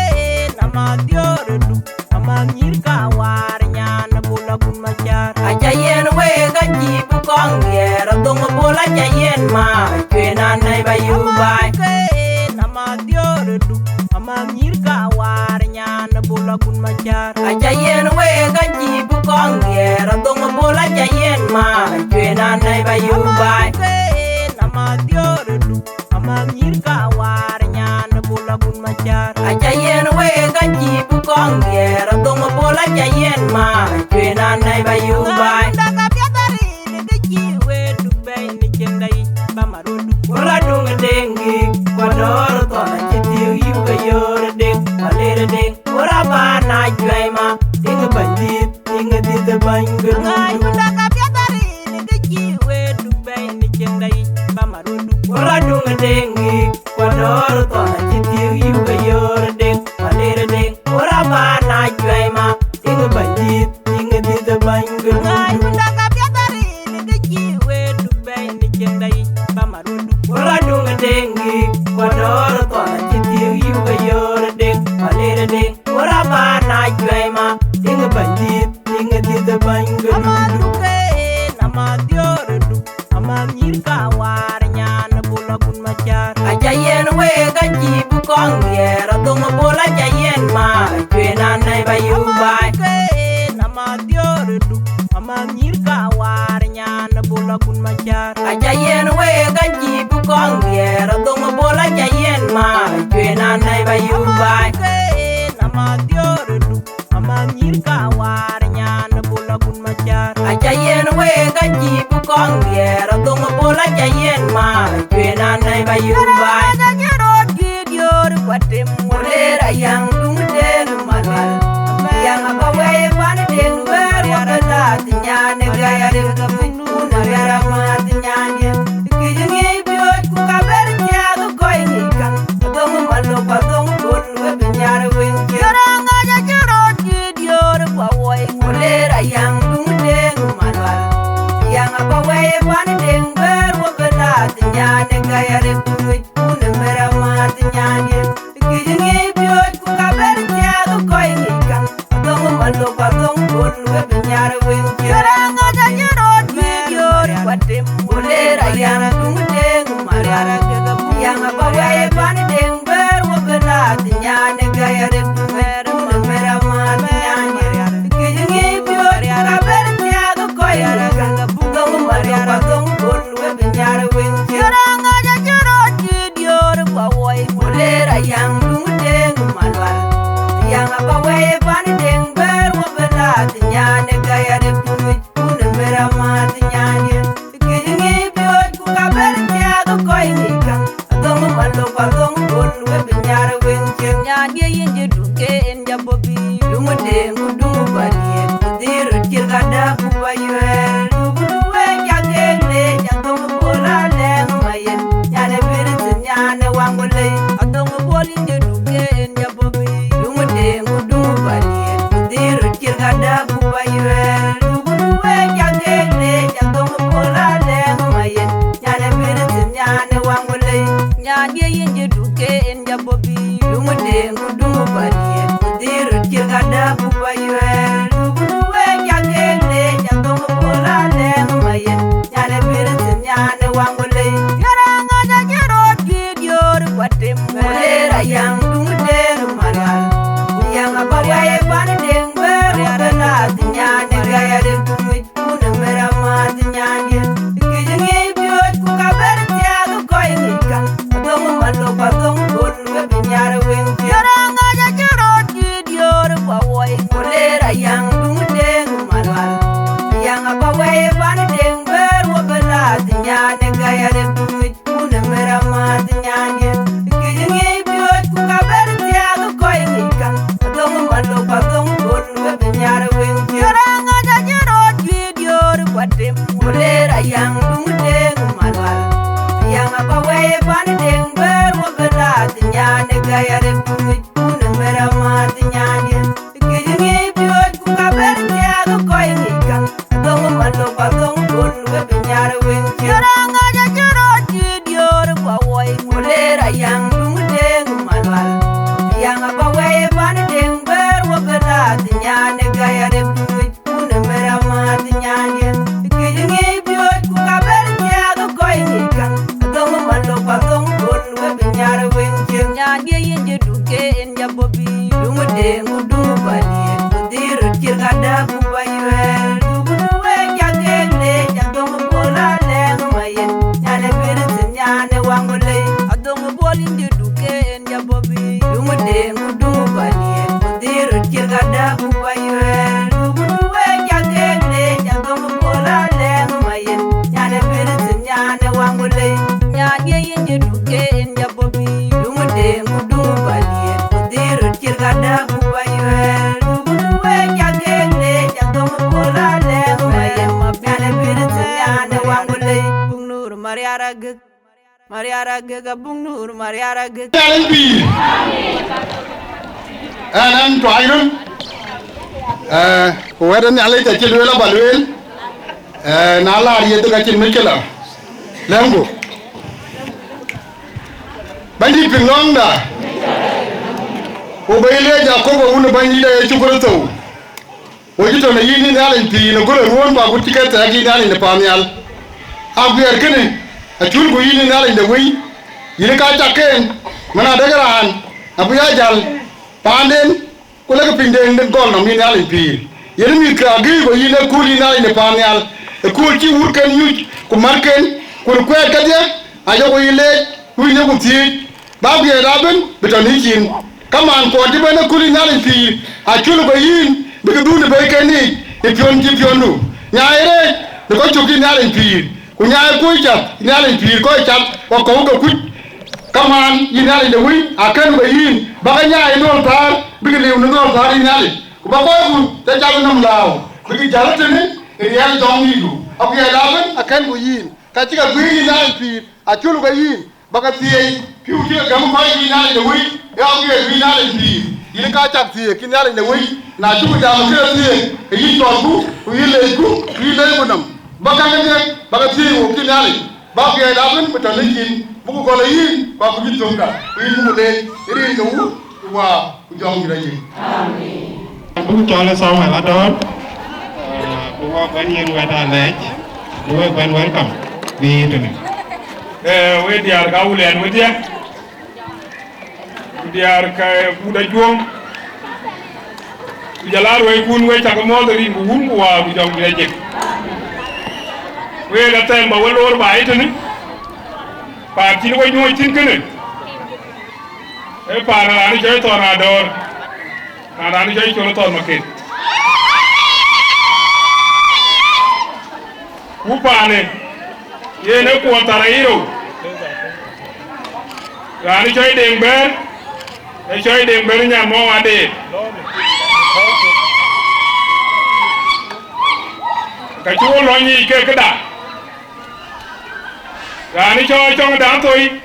ama dior du. Ama nyir ka war nyan bula gun ma car. Aca yen wek a jibu kong yer, adhong bula ca yen ma, cuen anai ba yu bai. Ama dior du, ama nyir ka war nyan bula gun ma car. Aca yen wek a jibu kong yer, adhong bula ca yen ma, cuen anai ba yu bai. Ama dior du, Ama nyir ka war nyan bula gun ma car. Aca yen wek a jibu kong yer, adhong bula ca yen ma, cuen anai ba yu bai. Daga piathari ni de ji we du bei ni cin dai ba marodu. Wala dung dengi, kwa dor ton ci tiu yu ga yor ding, ma le ding. Wala ba na cuɛi ma, ding bandit. Tiŋ dit bany gun. Ngai unda ka piathari ni de ji we du bei ni cin dai ba marodu. Wala dung dengi, kwa dor ton ci tiu yu ga yor ding, ma le ding. Wala ba na cuɛi ma, tiŋ bandit, tiŋ dit bany gun. Ngai unda ka piathari ni de ji we du bei ni cin dai ba marodu. Wala dung dengi, kwa dor ton ci tiu yu ga yor ding, ma le ding. Ora ba na cuɛi ma, tiŋ bandit, tiŋ dit bany gun. Ama du ke, ama dior du, ama nyir ka war nyan bula gun ma car. Aca yen wek a jibu kong yer, adhong bula ca yen ma, cuen anai ba yu bai. Ama du ke, ama dior du, ama nyir ka war nyan bula gun ma car. Aca yen wek a jibu kong yer, adhong bula ca yen ma, cuen anai ba yu bai. Ama dior du, ama nyir ka war nyan bula gun ma car. Aca yen wek a jibu kong yer, adhong bula ca yen ma, cuen anai ba yu bai. Aca yen rot ki dior kwa tim, wale ra yang dung den malwal. Yang ba wei pan den wer wa ka ta nyan ga ya de ka pin. Una bera mat nyandien, kij ŋic piööc ku ka ber thiääk kɔc ŋic käŋ. Adhöŋ malok adhöŋ bol we bï nyar wëŋ kiɛ̈r. Jɔt aŋäc acï röt cï diöör pa woi. Ku leer ayaŋ duŋ deŋ malual. Yaŋ abä wɛi pan deŋ bɛ̈ɛ̈r we bï lath nyan ë gäi arëk tuc. Una bera mat nyandien, kij Jadu ke en ja bobi, duŋ deŋ ku duŋ padiet, ku dhil röt cït kadä ku ba yuɛɛr. Duku duwe ja kek leec, adhoŋ Bol Alɛŋ Mayen, nyan ë Biritin, nyan ë Waŋ Wulei. Adhoŋ Bol in jadu ke en ja bobi, duŋ deŋ ku duŋ padiet, ku dhil röt cït kadä ku ba yuɛɛr. Duku duwe ja kek leec, adhoŋ Bol Alɛŋ Mayen, nyan ë Biritin, nyan ë Waŋ Wulei. Nyan ye yen jadu ke en ja bobi, duŋ deŋ ku duŋ padiet, ku dhil röt cït kadä ku ba yuɛɛr. Duku duwe ja kek leec, adhoŋ Bol Alɛŋ Mayen, nyan ë Biritin, nyan ë Waŋ Wulei. Yɛn aŋäc acï röt juiir diöör ku atem. Ku leer Ayaŋ, duŋ deŋ Malual, Ayaŋ aba wɛɛi pan deŋ bɛ̈ɛ̈r, wä bɛ lath, nyan ë Gäi Arep Tumuc. Wun ë mɛr amääth nyandiɛ̈, kïc ŋic piööc ku ka bɛ̈n thiääk kɔc ŋic käŋ. Adhoŋ Malok, adhoŋ Bol, we bï nyar weŋ piɛth. Yɛn aŋäc acï röt juiir diöör ku awuɔi. Ku leer Ayaŋ, duŋ deŋ Malual, Ayaŋ aba wɛɛi pan deŋ bɛ̈ɛ̈r, wä bɛ lath, nyan ë Gäi Arep Tumuc. Wun ë mɛr amääth nyandiɛ̈, kïc ŋic piööc ku ka bɛ̈n thiääk kɔc ŋic käŋ. Adhoŋ Malok, adhoŋ Bol, we bï nyar weŋ piɛth. Yɛn aŋäc acï röt juiir diöör ku atem. Ku leer Ayaŋ, duŋ deŋ Malual, Ayaŋ aba wɛɛi pan deŋ bɛ̈ɛ̈r, wä bɛ lath, nyan ë Gäi Arep Tumuc. Wun ë mɛr amääth nyandiɛ̈, kïc ŋic piööc ku ka bɛ̈n thiääk kɔc ŋic käŋ. Adhoŋ Malok, adhoŋ Bol, we bï nyar weŋ piɛth. Yɛn aŋäc acï röt juiir diöör ku awuɔi. Ku leer Ayaŋ, duŋ deŋ Malual, Ayaŋ aba wɛɛi pan deŋ bɛ̈ɛ̈r, wä bɛ lath, nyan ë Gäi Arep Tumuc. Wun ë mɛr amääth nyandiɛ̈, kïc ŋic piööc ku ka bɛ̈n thiääk kɔc ŋic käŋ. Adhoŋ Malok, adhoŋ Bol, we bï nyar weŋ piɛth. Nyandiɛ̈ yen jadu ke en ja bobi, duŋ deŋ ku duŋ padiet, ku dhil röt cït kadä ku ba yuɛɛr. Duku duwe ja kek leec, adhoŋ Bol Alɛŋ Mayen, nyan ë Biritin, nyan ë Waŋ Wulei. Adhoŋ Bol in jadu ke en ja bobi, duŋ deŋ ku duŋ padiet, ku dhil röt cït kadä ku ba yuɛɛr. Duku duwe ja kek leec, adhoŋ Bol Alɛŋ Mayen, nyan ë Biritin, nyan ë Waŋ Wulei. Nyan ye yen jadu ke en ja bobi, duŋ deŋ ku duŋ padiet, ku dhil röt cït kadä ku ba yuɛɛr. Duku duwe ja kek leec, adhoŋ Bol Alɛŋ Mayen, nyan ë Biritin, nyan ë Waŋ Wulei. Buk Nur Mariar Agëk. Mariar Agëk, abuk Nur Mariar Agëk. Nhialic pïïr. Ɛn, ɛn tuany röl. Ë, ku wɛ̈t ë Nhialic acï lueel aba lueel. Ë, na laar yeth ka cïn mïckëla. Lɛ̈ŋku. Bɛ̈nydït piŋ lɔ̈ŋda. Ku bɛ̈ny le Jakop wun ë Bɛ̈nydït Yecu Kërtho. Wo cï tɔ̈ në yïn, yïn Nhialic pïïr në göl ë ruɔ̈ɔ̈n, ku agut cï ke thɛɛk, yïn Nhialic në paannhial. Aguiɛɛr kënë acul ku yïn, yïn Nhialic de wëi, yïn ka cak ken, man adek raan abï ya jäl paanden, ku lek pinyden gɔl nɔm, yïn Nhialic pïïr. Yen mïthkë agëëi, ku yïn ë kööl, yïn Nhialic në paannhial, ë kööl cï wurken nyuc ku märken, ku në kuɛɛt kedhie, ayok yï leec, wïc në ku thiëëc. Bä guiɛɛr ëbën bï tɔ̈ në yïn. Ka man kuɔɔn cï bɛ̈n ë kööl, yïn Nhialic pïïr, acul ke yïn bï ke dhuk në bɛ̈iken yiic ë piɔ̈n cï piɔ̈ndu. Nyaai rɛɛc në kɔc cök, yïn Nhialic pïïr, ku nyaai kuöc cath, yïn Nhialic pïïr, kɔc cath wakɔ̈u ke kuc. Ka man, yïn Nhialic de wëi, akën ke yïn, bä ke nyaai ë dhuɔ̈l thäär, bï ke liu në dhuɔ̈l thäär, yïn Nhialic, ku bä kɔcku tɔ cath ë nɔm lääu, bï ke jäl tënë ë riɛl jɔŋdïïtdu. Aguiɛɛr ëbën akën ku yïn, ka cï ke guiir, yïn Nhialic pïïr, acul ke yïn. Bä ke thieei pïu cï ke gäm kɔc, yïn Nhialic de wëi, ë aguiɛɛr bï Nhialic pïïr. Yïn ka cak thieek, yïn Nhialic de wëi, na cuk jam ke thieek, ke yïn cɔɔlku, ku yïn leecku, ku yïn leecku nɔm. Bä käŋ ë diɛk, bä ke thieei wok, yïn Nhialic, bä aguiɛɛr ëbën bï tɔ̈ në yïn, buk gɔl ë yïn, ku akuc yïn thöŋda, ku yïn buk leec ë rin ke Wun, ku Wät, ku Jɔŋdït Lajik. Amen. Buk cɔl ë Samuel Adɔ̈ɔ̈r, ah, buk wɔ bɛ̈n yiɛ̈n wɛ̈t alɛɛc, buk wɔ bɛ̈n welcome, bï tënë. Eh, we diäär ka Wulɛn wedhie, ku diäär ke Wut Ajuɔŋ, ku jɔl aa ruɛ̈ikun, we cak muɔ̈ɔ̈th ë rin ku Wun ku Wät ku Jɔŋdït Lajik. Wek athɛɛm bä we loor baai tënë, paan cïn we nyuɔɔc thïn kënë, ee paan raan ë cɔl Thɔn Adɔ̈ɔ̈r, raan, raan ë cɔl Col Thɔn Maket. Ku paanë, yen ee kuɔɔth thar ayï rou, raan ë cɔl Deŋ Bɛ̈ɛ̈r, Ë cɔɔi Deŋ Bɛ̈n Nyan Mɔ̈u Adeer. Ka cï wo lɔ nyic ke këda. Raan ë cɔɔi Cɔŋ Daŋ Thoi,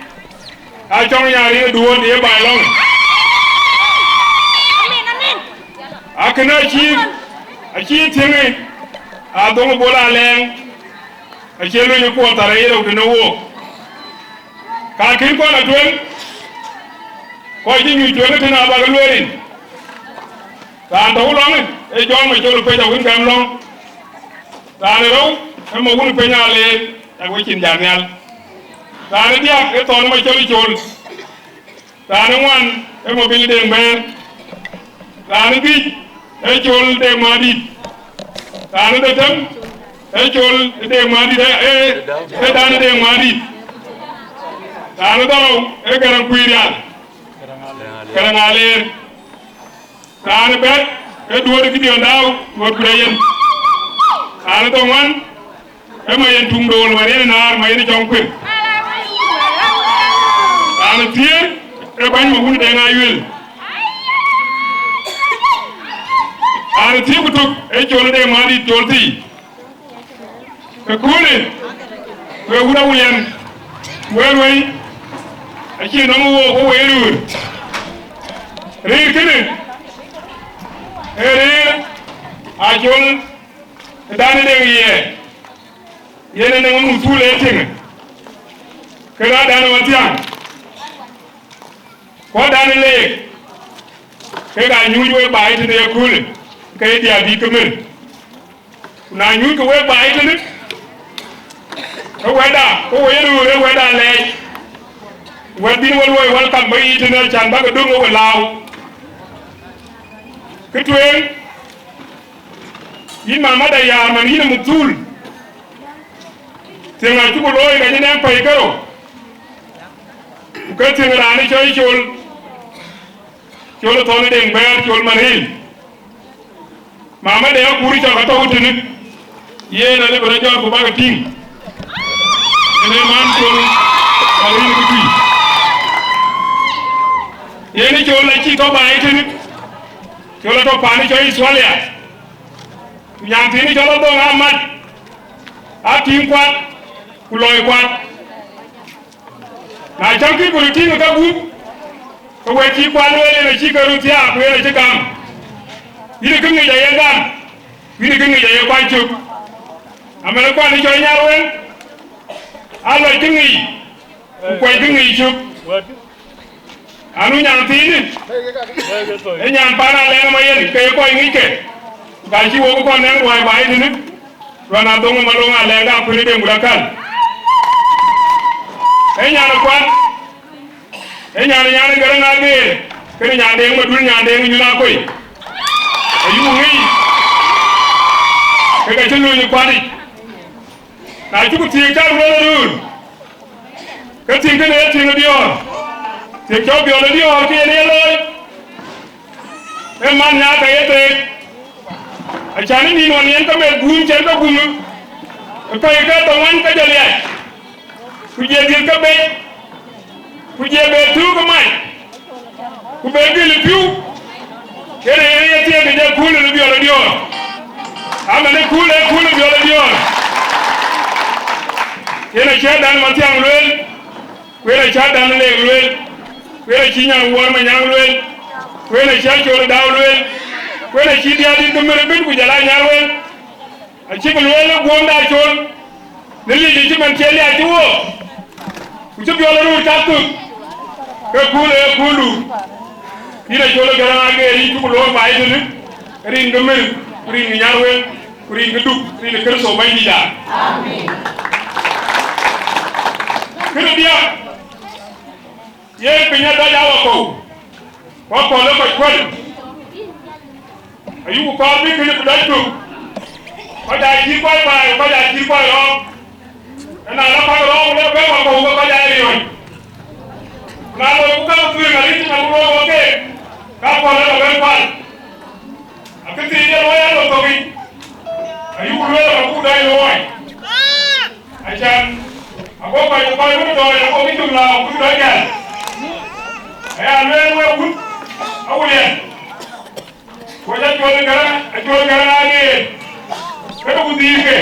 a Cɔŋ Nyaar ë duööt ye baai lɔŋ. Akënë acï, acï thiëŋë, a dhoŋ Bol Alɛɛŋ, acie luny ë puɔth thar aye rou tënë wook. Ka kïn kɔn a tueŋ, kɔc cï nyuc tueŋ ë tënë abak lueel rin. Raan tɔ̈u lɔŋ ë Jɔŋ Macol Pec a wun gɛm lɔŋ. Raan ë rou ë ma wun Pec Aleer, yak wecin jat nhial. Raan ë diäk ë Thɔn Macol Col. Raan ë ŋuan ë Mabil Deŋ Bɛ̈ɛ̈r. Raan ë dhïc ë Col Deŋ Madït. Raan ë dhetem ë Col Deŋ Madït, ë, ë, ë Dan Deŋ Madït. Raan ë dhorou ë Gäräŋ Kuiir Rial, Gäräŋ Aleer. Raan ë bɛ̈t ë Duööt Gideon Dau, Duööt Kuda Yen. Raan ë dhoŋuan ë Mayen Tuŋ Dool, Mayen Naar, Mayen Cɔŋ Kuer. Raan ë thiëër ë bäny ma wun Deŋ Ayuel. Raan ë thiëër ku tök ë Col Deŋ Madït Col Thii. Ke kunë, we wun Awulian, we ruëi, acï nɔm wook, wo we röör. Rëër kënë, ee rëër Acol ë Dan Deŋ Yiɛɛr, yen ë nɔm muthul ë tïŋ, ke raan Dan Mathiaŋ. Ku dan leek, kek aa nyuuc wek baai tënë ye köölë, ke ye diäär dït ke mër. Ku na nyuuckë wek baai tënë, ke wɛ̈tda, ke wo ye röör ë wɛ̈tda lɛɛc, wɛ̈t bïn we luɔi welcome bä yiic tënë, acän bäkë döŋ ë we lääu. Kë tueŋ, yïn mama Dayaar, man yïn ë muk thuul, thiëŋ acuk looi ka cïn ɛn pɛ̈i kerou, ku ke thiëŋ raan ë cɔl Col, Col ë Thɔn ë Deŋ Bɛ̈ɛ̈r, Col Maril. Mama de akur cɔk atɔ̈u tënë, yen alë bï rɔt jɔt ku bäkë tïŋ. Ënë man Col Maril kë tui. Yen ë Col acï tɔ̈ baai tënë, Col atɔ̈ paan ë cɔl Australia. Ku nyan thiin ë cɔl Adhoŋ amat, a tïŋ kuat, ku lɔi kuat. Na cäŋ kï ku röt tïŋ ë kagup, ke we cï kuat lueel yen acï ke röt thiaak, ku yen acï gam. Yïn ë kë ŋic aye gam, ku yïn ë kë ŋic aye kuany cök. Amɛn kuan ë cɔl Nyarweŋ, a lɔc kë ŋic, ku kuany kë ŋic cök. Anu nyan thiinë, ë nyan paan Alɛŋ ë Mayen, ke ye kɔc ŋic ke, ka cï wok kɔn nɛŋ ruääi baai tënë, ruän Adhoŋ ë Malöŋ Alɛŋ ka kuënë Deŋ Gulakäl. Ë nyan ë kuat, ë nyan ë nyan ë Gäräŋ Ageer, kënë nyan Deŋ Madul, nyan Deŋ ë Nyuth Akoi. Ayuk ŋic, ke ka cï luny ë kuat yic. Na cuk thiëëk cak lueel röör, ke thiëëk tënë ye thiëëk ë diɔ̈ɔ̈r, thiëëk cɔk biɔl ë diɔ̈ɔ̈r ke yen ye looi, ee man nyaak ka ye theek. Acän ë nïn ɣɔn yen ke meth guum cïn ke gum, ë pɛ̈i ke dhoŋuan ke jɔ liac, ku jɔ dhiëth ke bec, ku jɔ be tuuk ë mac, ku be gël ë pïu, yen aye ye thiëëk ë jɔ kuul ë biɔl ë diɔ̈ɔ̈r. Aman ë kuul, ë kuul ë biɔl ë diɔ̈ɔ̈r. Yen acï Dan Mathiaŋ lueel, ku yen acï Dan Leek lueel, ku yen acï nyan Wuɔɔr Manyaŋ lueel, ku yen acï Acol Dau lueel, ku yen acï diäär dït ke mër ëbën, ku jɔl a Nyarweŋ. Acïk lueel ë guöömda Col, në lic cï man cie liac cï wook, ku cï biɔl röör cak thök, ke kuul ee kuuldu. Yïn Acol ë Gäräŋ Ageer, yïn cuk loor baai tënë, rin ke mër, ku rin ke Nyarweŋ, ku rin ke Duk, rin ke Kërtho Bɛ̈nydïïtda. Amen. Kënë diäk, yen piny adɔc awakɔ̈u, ku akɔ̈l ë kɔc kuɛ̈t. Ayuku kɔɔr bï kënë bï dɔc tök, kɔc aa cïï kɔc baai, kɔc aa cïï kɔc rɔɔk. Ëna lɔ kɔc rɔɔk, lɔ bɛ̈n wakɔ̈u ke kɔc aa riɔ̈ɔ̈c. Na loiku käŋ thuëëŋ arëët cï man ku rɔɔk wɔ keek, ka kɔ̈l ë lɔ bɛ̈n päl. Akëthiin ye luɔi alɔ thok yic, ayuku lueel abuk dɔc luɔi. Acan, ago kɔc, kɔc wën dɔɔc, ago bï cök lääu, bï dɔc jäl. Aya lueel wek wut, Awulian, ku aca Acuɔl Gäräŋ, Acuɔl Gäräŋ ageer, kënë ku dhil ke,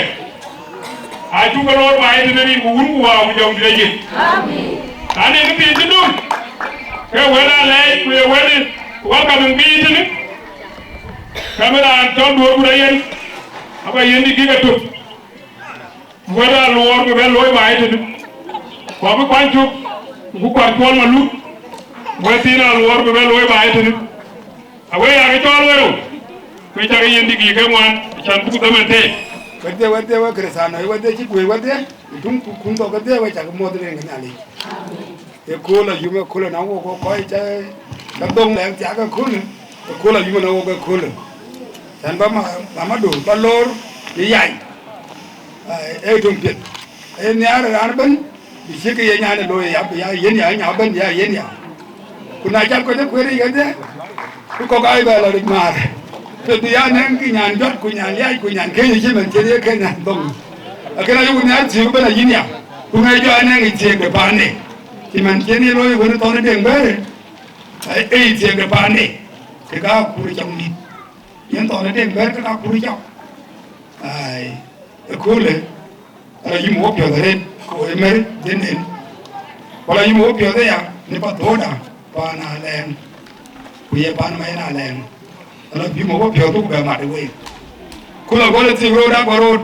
acuk ke lor baai tënë rin ku wun ku wää ku jɔŋ dït ayï. Amen. Na nɛn kë thiin cï döŋ, ke wɛ̈t alɛɛc ku ye wɛ̈t welcoming bï tënë, ke bï raan cɔl Duɔ̈ɔ̈r Gurayen, aba yiën dït ke tök. Wɛ̈t aluɔɔr bï bɛ looi baai tënë, ku abï kuany cök, ku kuany Cuɔl Maluk, wɛ̈t thiin aluɔɔr bï bɛ looi baai tënë. Awek aa ke cɔɔl wërou, ku cak yiën dït ke ŋuan, can buk dhaman tëë. Wɛ̈tde, wɛ̈tde, wek Kërëthänooi, wɛ̈tde cï guëër wɛ̈tde, ë tuŋ kun thok kedhie, wek cak muɔ̈th rin ke Nhialic. Ëkööl ayum ëkööl, na wok kɔc ca, ca dhoŋ lɛɛŋ thiak ëkööl, ëkööl ayum na wok ëkööl. Can ba ma, ba madun ba loor bï yai, ee töŋ piɛth. Ee nhiaar raan ëbɛ̈n, bï cïk ke ye nyan ë looi ya, bï ya yiën ya, nya ëbɛ̈n bï ya yiën ya. Ku na cat kɔc ë kueer yic kedhie, ku kɔ̈k aa bɛ lɔ rec määr. Ke bï ya nɛ̈ŋ kï nyan jɔt, ku nyan liac, ku nyan këc cï man cïn ye kën nyan dhoŋ. Akën ayuk nhiaar thiëëk ëbɛ̈n ayïn ya, ku ŋɛc jɔ anɛ̈ŋ ë thiëëk de paande. Cï man cïn ye looi wën ë thɔn ë Deŋ bɛ̈ɛ̈r, ee ë thiëëk de paande, kek aa kuur cɔk nït. Yen thɔn ë Deŋ bɛ̈ɛ̈r kek aa kuur cɔk. Ai, ëköölë, ala yïm wok piɔ̈ɔ̈th arëët, ku ë mɛ̈r dhënden. Ku ala yïm wok piɔ̈ɔ̈th aya në path thööda paan alɛɛŋ, ku ye paan ma yen alɛɛŋ. Ala yïm wok piɔ̈ɔ̈th ku bɛ mat ë week. Ku la gɔl ë thik röördä gɔl rööt,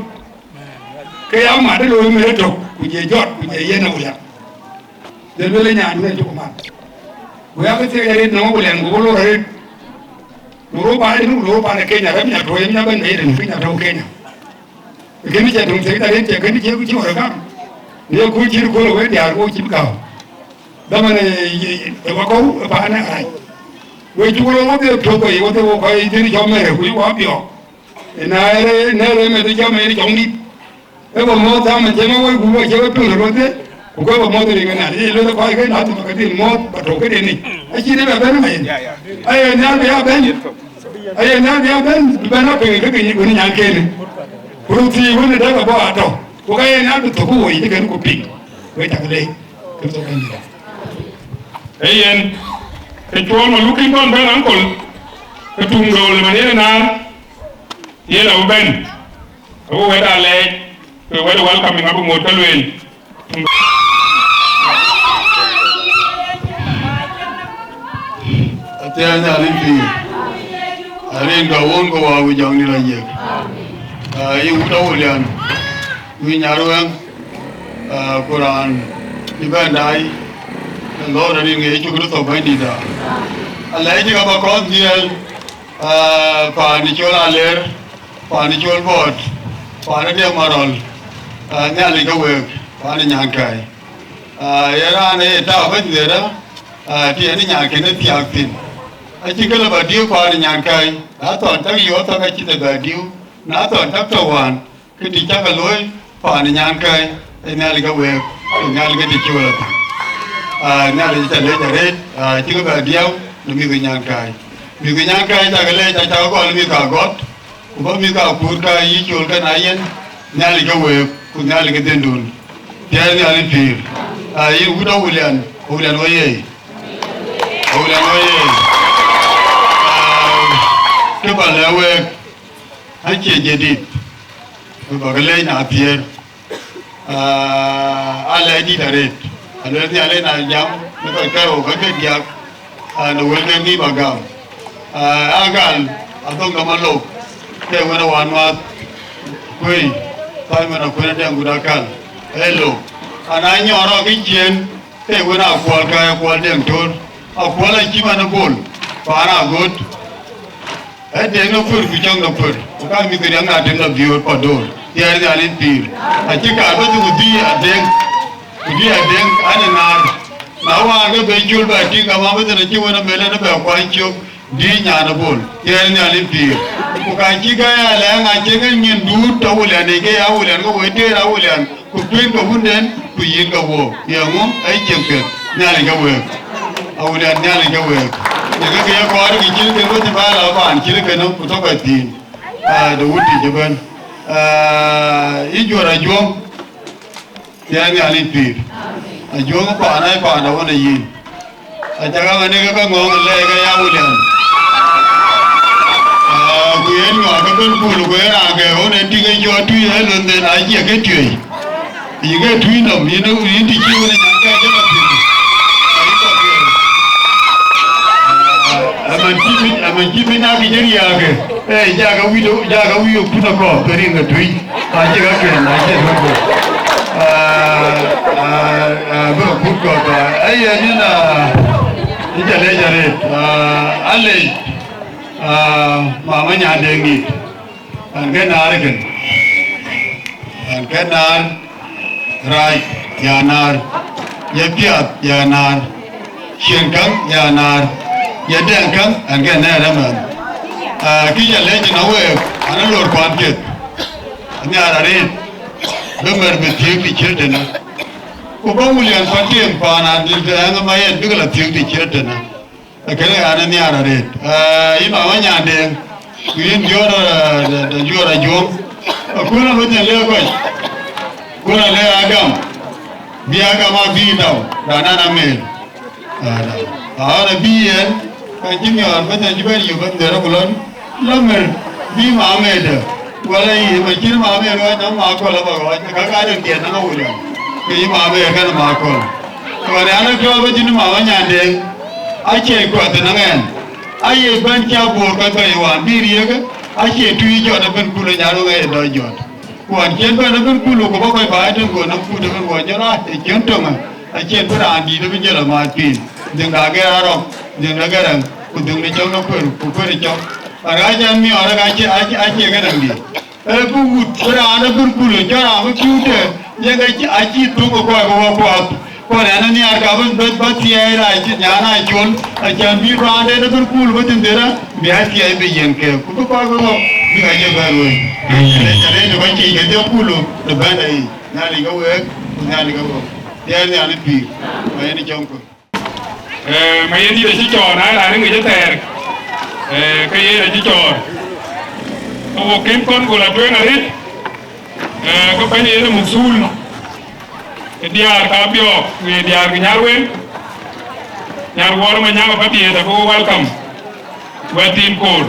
ke ya mat ë looi mɛ̈r ëtök, ku je jɔt, ku je yen awulian. Jël wël ë nyaandu ë cuk mat. Ku ya ke thiëëc arëët nɔm awulian, ku lor arëët. Lor paan ëtënë, ku lor paan ë Kenya, rɛ̈m nya tuɔɔc nya bɛ̈n bei ëtënë, ke nya tɔ̈u Kenya. Kënë cï tuŋ thiëëc arëët, cï kënë cï, cï wär gam. Në ye kuc cït kööl ë wek diäär, ku cï bï gam. Dhaman ë, ë, ë wakɔ̈u ë paan ë arac. Wek cuk rɔt wodhie piɔ̈ɔ̈th kɔc, wodhie wok kɔc dhil cɔk mɛ̈ɛ̈r, ku cï wä biɔɔk. Ë na ë rë, në rë meth cɔk mɛ̈ɛ̈r cɔk nït. Ë bä mɔ̈ɔ̈th thaman cï ŋa woi, ku bä cï bä piŋ röt wodhie, ku ke bä mɔ̈ɔ̈th rin ke nɛn. Ye lueth kɔc ke na thïn bä ke dhil mɔ̈ɔ̈th, bä tök këden yic. Acïn ë bɛ bɛ̈n ëmɛn. Aye nhial bï ya bɛ̈n. Aye nhial bï ya bɛ̈n, bï bɛ̈n a piŋ ke ke nyin wën nyan kenë. Ku röt thii wën ë däk abɔ̈ atɔ̈. Ku ka ye nhial bï thök ku woi cï kën ku piŋ. Wek cak leec. Kërtho Bɛ̈nydït. Ee yen, ke Cuɔl Maluk kën kɔn bɛ̈n ankol, ke tuŋ röör ëmɛn yen ë naar, yen abï bɛ̈n. Ago wɛ̈t alɛɛc, ke wɛ̈t welcoming abï ŋoot ke lueel. Athiɛɛny Nhialic pïïr, arin ka wun ku wä ku jɔŋdït ayiëk. Aa, yï wut Awulian, wïc Nyarweŋ, aa, ku raan cï bɛ̈n daai, lɔ̈ɔ̈r arin ke Yecu Kërtho Bɛ̈nydïtda. Alɛɛc cï ka bä kɔn dhiɛl, aa, paan ë cɔl Aler, paan ë cɔl Bɔɔt, paan ë Deŋ Marɔl, aa, Nhialic ke week, paan ë nyankäi. Aa, ye raan ë ye tääu bɛ̈ny dhuëërdä, aa, tiɛɛn ë nyan kënë thiaak thïn. Acïn kë lë bä diu paan ë nyankäi, na thɔn cäk yɔ̈ɔ̈k thäk acïn lë bä diu, na thɔn cäk tɔ̈ wään, kë tïc cäk ke looi paan ë nyankäi, ee Nhialic ke week, ee Nhialic ke tïc cï we lɔ thïn. Aa, Nhialic acä lec arëët, aa, cï ke bɛ diau në mïth ë nyankäi. Mïth ë nyankäi acä ke lec, acä ke gɔl mïth ka gɔt, ku bä mïth ka kuur ka yï col kën a yen, Nhialic ke week, ku Nhialic ke dhiëndun. Tiɛɛr Nhialic pïïr. Aa, yïn wut Awulian, Awulian wä ye. Awulian wä ye. Aa, kë bä lɛ̈k week, acie jadid. Ku bä ke leec na thiëër. Aa, alɛɛc dït arëët. Alueel Nhialic na jam në kɔc kärou ke ke diäk, aa, në wël ke bï bä gam. Aa, agal adhok dɔm alok, ke wën ë wänwääth kuëi, Simon Akuën Adɛŋ Gut Akäl, ee lok. Ana nyɔɔr rɔɔk kë ciëën, ke wën Akuɔl Käi, Akuɔl Deŋ Töör, Akuɔl acï man ë Bol, paan Agot. Ee Deŋ ë kuër ku cäŋ de kuër, ku ka mïth riäŋ na tem de biöör pa döör, tiɛɛr Nhialic pïïr. Acï kaar bä thïn ku dhïc Adeŋ, ku dhïc Adeŋ an, ë naar. Na wään ke bɛ col bɛ tïŋ, ka ma bä thïn acï wën ë mel en bɛ kuany cök, dhïc nyan ë Bol, tiɛɛr Nhialic pïïr. Ku ka cï gäi alɛɛŋ acï ŋic nyin duut Awulian yic, ke ya Awulian, ke wëi tëër Awulian. Ku kuën ke wunden, ku yïn ke wook, yeŋö? Ee cieŋ piɛth, Nhialic ke week. Awulian, Nhialic ke week. Ye ke ke ye kɔɔr ke cït kën, ku cï bä la paan cït kënë, ku tɔ̈ kɔc thïn. Aa, de wut tic ëbɛ̈n. Aa, yï Juɔ̈r Ajuɔŋ, tiɛɛr Nhialic pïïr. Ajuɔŋ paan, aa paan da wën ë yïn. Aca ka ŋa ne ke ka ŋɔŋ lɛɛk aya William. Ah, ku yen ŋɔak ke ben kul, ku yen raan ke ɣön en tik en cɔɔt tui ë lon dhil acie ke tuei. Yï ke tui nɔm, yïn, yïn të cï wën ë nyan ke jɔl apiŋ. Ayï kɔc piɛth. Ah, aman cï bï, aman cï bï nak kë cï riääkë. Ee, jakë wic, jakë wic ë kun akɔɔr, ke riŋ ë tui. Acï ka kën, acï ka kën. Ah, ah, ah, bï rɔt kut kɔ̈k, ah, aye nïn, ah, ë jɔ lec arëët, ah, alec, ah, mama Nyandeŋ ŋic. An ke naar kën. An ke naar, rac ya naar, ye piath ya naar, cien käŋ ya naar, ye dɛŋ käŋ, an ke naar ëmɛn. Ah, kï jɔ lec tënë week, an alor kuan piɛth. Nhiaar arëët, bï mɛr bï thiëëk të ciët tënë. Ku bä William Patem paan adït, ɛn ë ma yɛn bïk lɔ thiëëk të ciët tënë. Ee kënë an ë nhiaar arëët. Ee, yïn mama Nyandeŋ, ku yïn Juɔ̈r, ee, de, de Juɔ̈r Ajuɔ̈ŋ. Ee, kun abï thïn lëë kɔc. Kun alëë agam. Bï agam abï tau, raan an amel. Aa, aa, ɣɔn abï yɛn, ka cï miɔɔr bɛ̈ny acï bɛ̈n yök bɛ̈ny dhël ku lɔ, lɔ mɛr, bï mamë dë, wala yï, ma cïn mamë ɣɔɔc, nɔŋ ma kɔl abä ɣɔɔc, ka ka döŋ tiɛt nɔŋ awulian, ke yï mamë kënë ma kɔl. Ɣɔn an, ë piɔ̈ɔ̈th bä cïn mama Nyandeŋ, acie kuath ënɔŋ ɛn, aye bɛ̈n cä boor kɔc bɛ̈ny wään bï riëëkë, acie tui jɔt ëbɛ̈n kul ë nyan wëŋ aye dɔc jɔt. Ku ɣɔn cïn bɛ̈n ëbɛ̈n kul, ku bä kɔc bä ë tëŋ, ku nɔŋ kut ëbɛ̈n wɔ jɔl aa ë ciën töŋë. Acïn bï raan dït bï jël amaat piny, dhëŋ de Ager Arɔk, dhëŋ de Gäräŋ, ku dhëŋ de cɔk de kuër, ku kuër cɔk. Arac ɛn miɔɔr, acï, acï, acï Gäräŋ dït. Ee bï wut, bï raan ë bï kul, cɔl raan bï piu të, yen acï, acï thuk ë kɔc ke wɔ kuath. Kɔn ɛn ë nhiaar ka bï, bï, bï thiɛɛi rac, nyan aa col, acän bï raan de bï kul, bï thïn dhera, bï a thiɛɛi bï yen ke, ku bï kɔc ke wɔ, bï ka jɔ bɛ̈n wei. Rɛc arëët ë kɔc cïï ke jɔ kul, në bɛ̈n ayï. Nhialic ke week, ku Nhialic ke week. Dhiɛɛr Nhialic pïïr, ma yen cɔŋ kɔc. Ee, ma yen dït acï cɔɔr, na raan ŋic ëthɛɛr, ee, ke yen acï cɔɔr. Ke wo kën kɔn gol atueŋ arëët, ee, ke bɛ̈ny yen ë muk thul, ë diaar ka biɔɔk, ku ye diaar ke nyarwen, nyar wuɔɔr ma nyaŋ ë Padiɛt, abï wo welcome. Wɛ̈t thiin koor.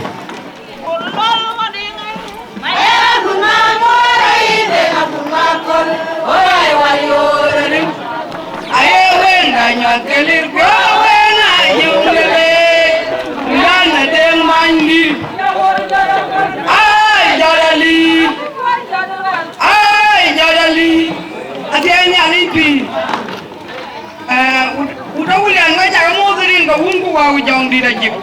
Aye wen ka nyuɔth ke lir piɔ̈u wen a yum lele, yan a deŋ many dï. Ai, jɔt ali. Ai, jɔt ali. Athiɛɛny Nhialic pïïr. Eh, wut, wut Awulian wek cak muɔ̈th rin ke Wun ku Wä ku Jɔŋdït Ajik.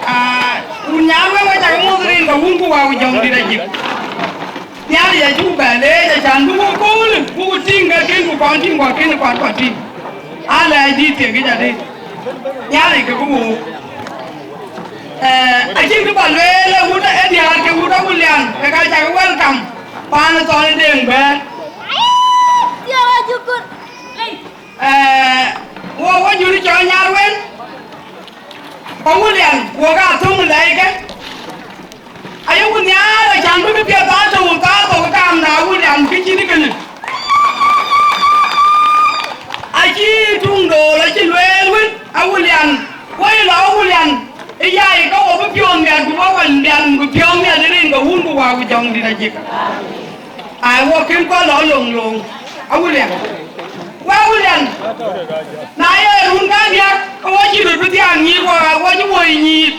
Ah, wut Nyarweŋ wek cak muɔ̈th rin ke Wun ku Wä ku Jɔŋdït Ajik. Nhialic acuk bɛ leec, acan bï wok köölë, buk tïŋ ke kën ku kɔn tïŋ, ku akën kuat kɔn tïŋ. Alɛɛc dït thiekic adï. Nhialic ke bï wok. Eh, acïn kë bä lueel ë wut ë diäär ke wut Awulian, ke ka cak welcome. Paan ë thɔn ë Deŋ bɛ̈ɛ̈r. Ee, wo, wo jur cɔl Nyarweŋ, ku Awulian, wo ka thöŋ lɛ̈ike. Ayeku nhiaar, acan bï bï piɛth aa tök, ka thok kaam de Awulian, kë cït kënë. Acï tuŋ dool, acï lueel wën, Awulian, wo yï lɔ Awulian, ë yai, ka wo bï piɔ̈ɔ̈th miɛt, ku bä wany miɛt, ku piɔ̈ɔ̈th miɛt rin ke Wun ku Wä ku Jɔŋdït Ajik. Ai, wo kën kɔn lɔ loŋ loŋ. Awulian. Wa Awulian. Na ye run ka diäk, ke wo cï röt bï thiaak nyïïr, wo, wo cï woi nyïïr.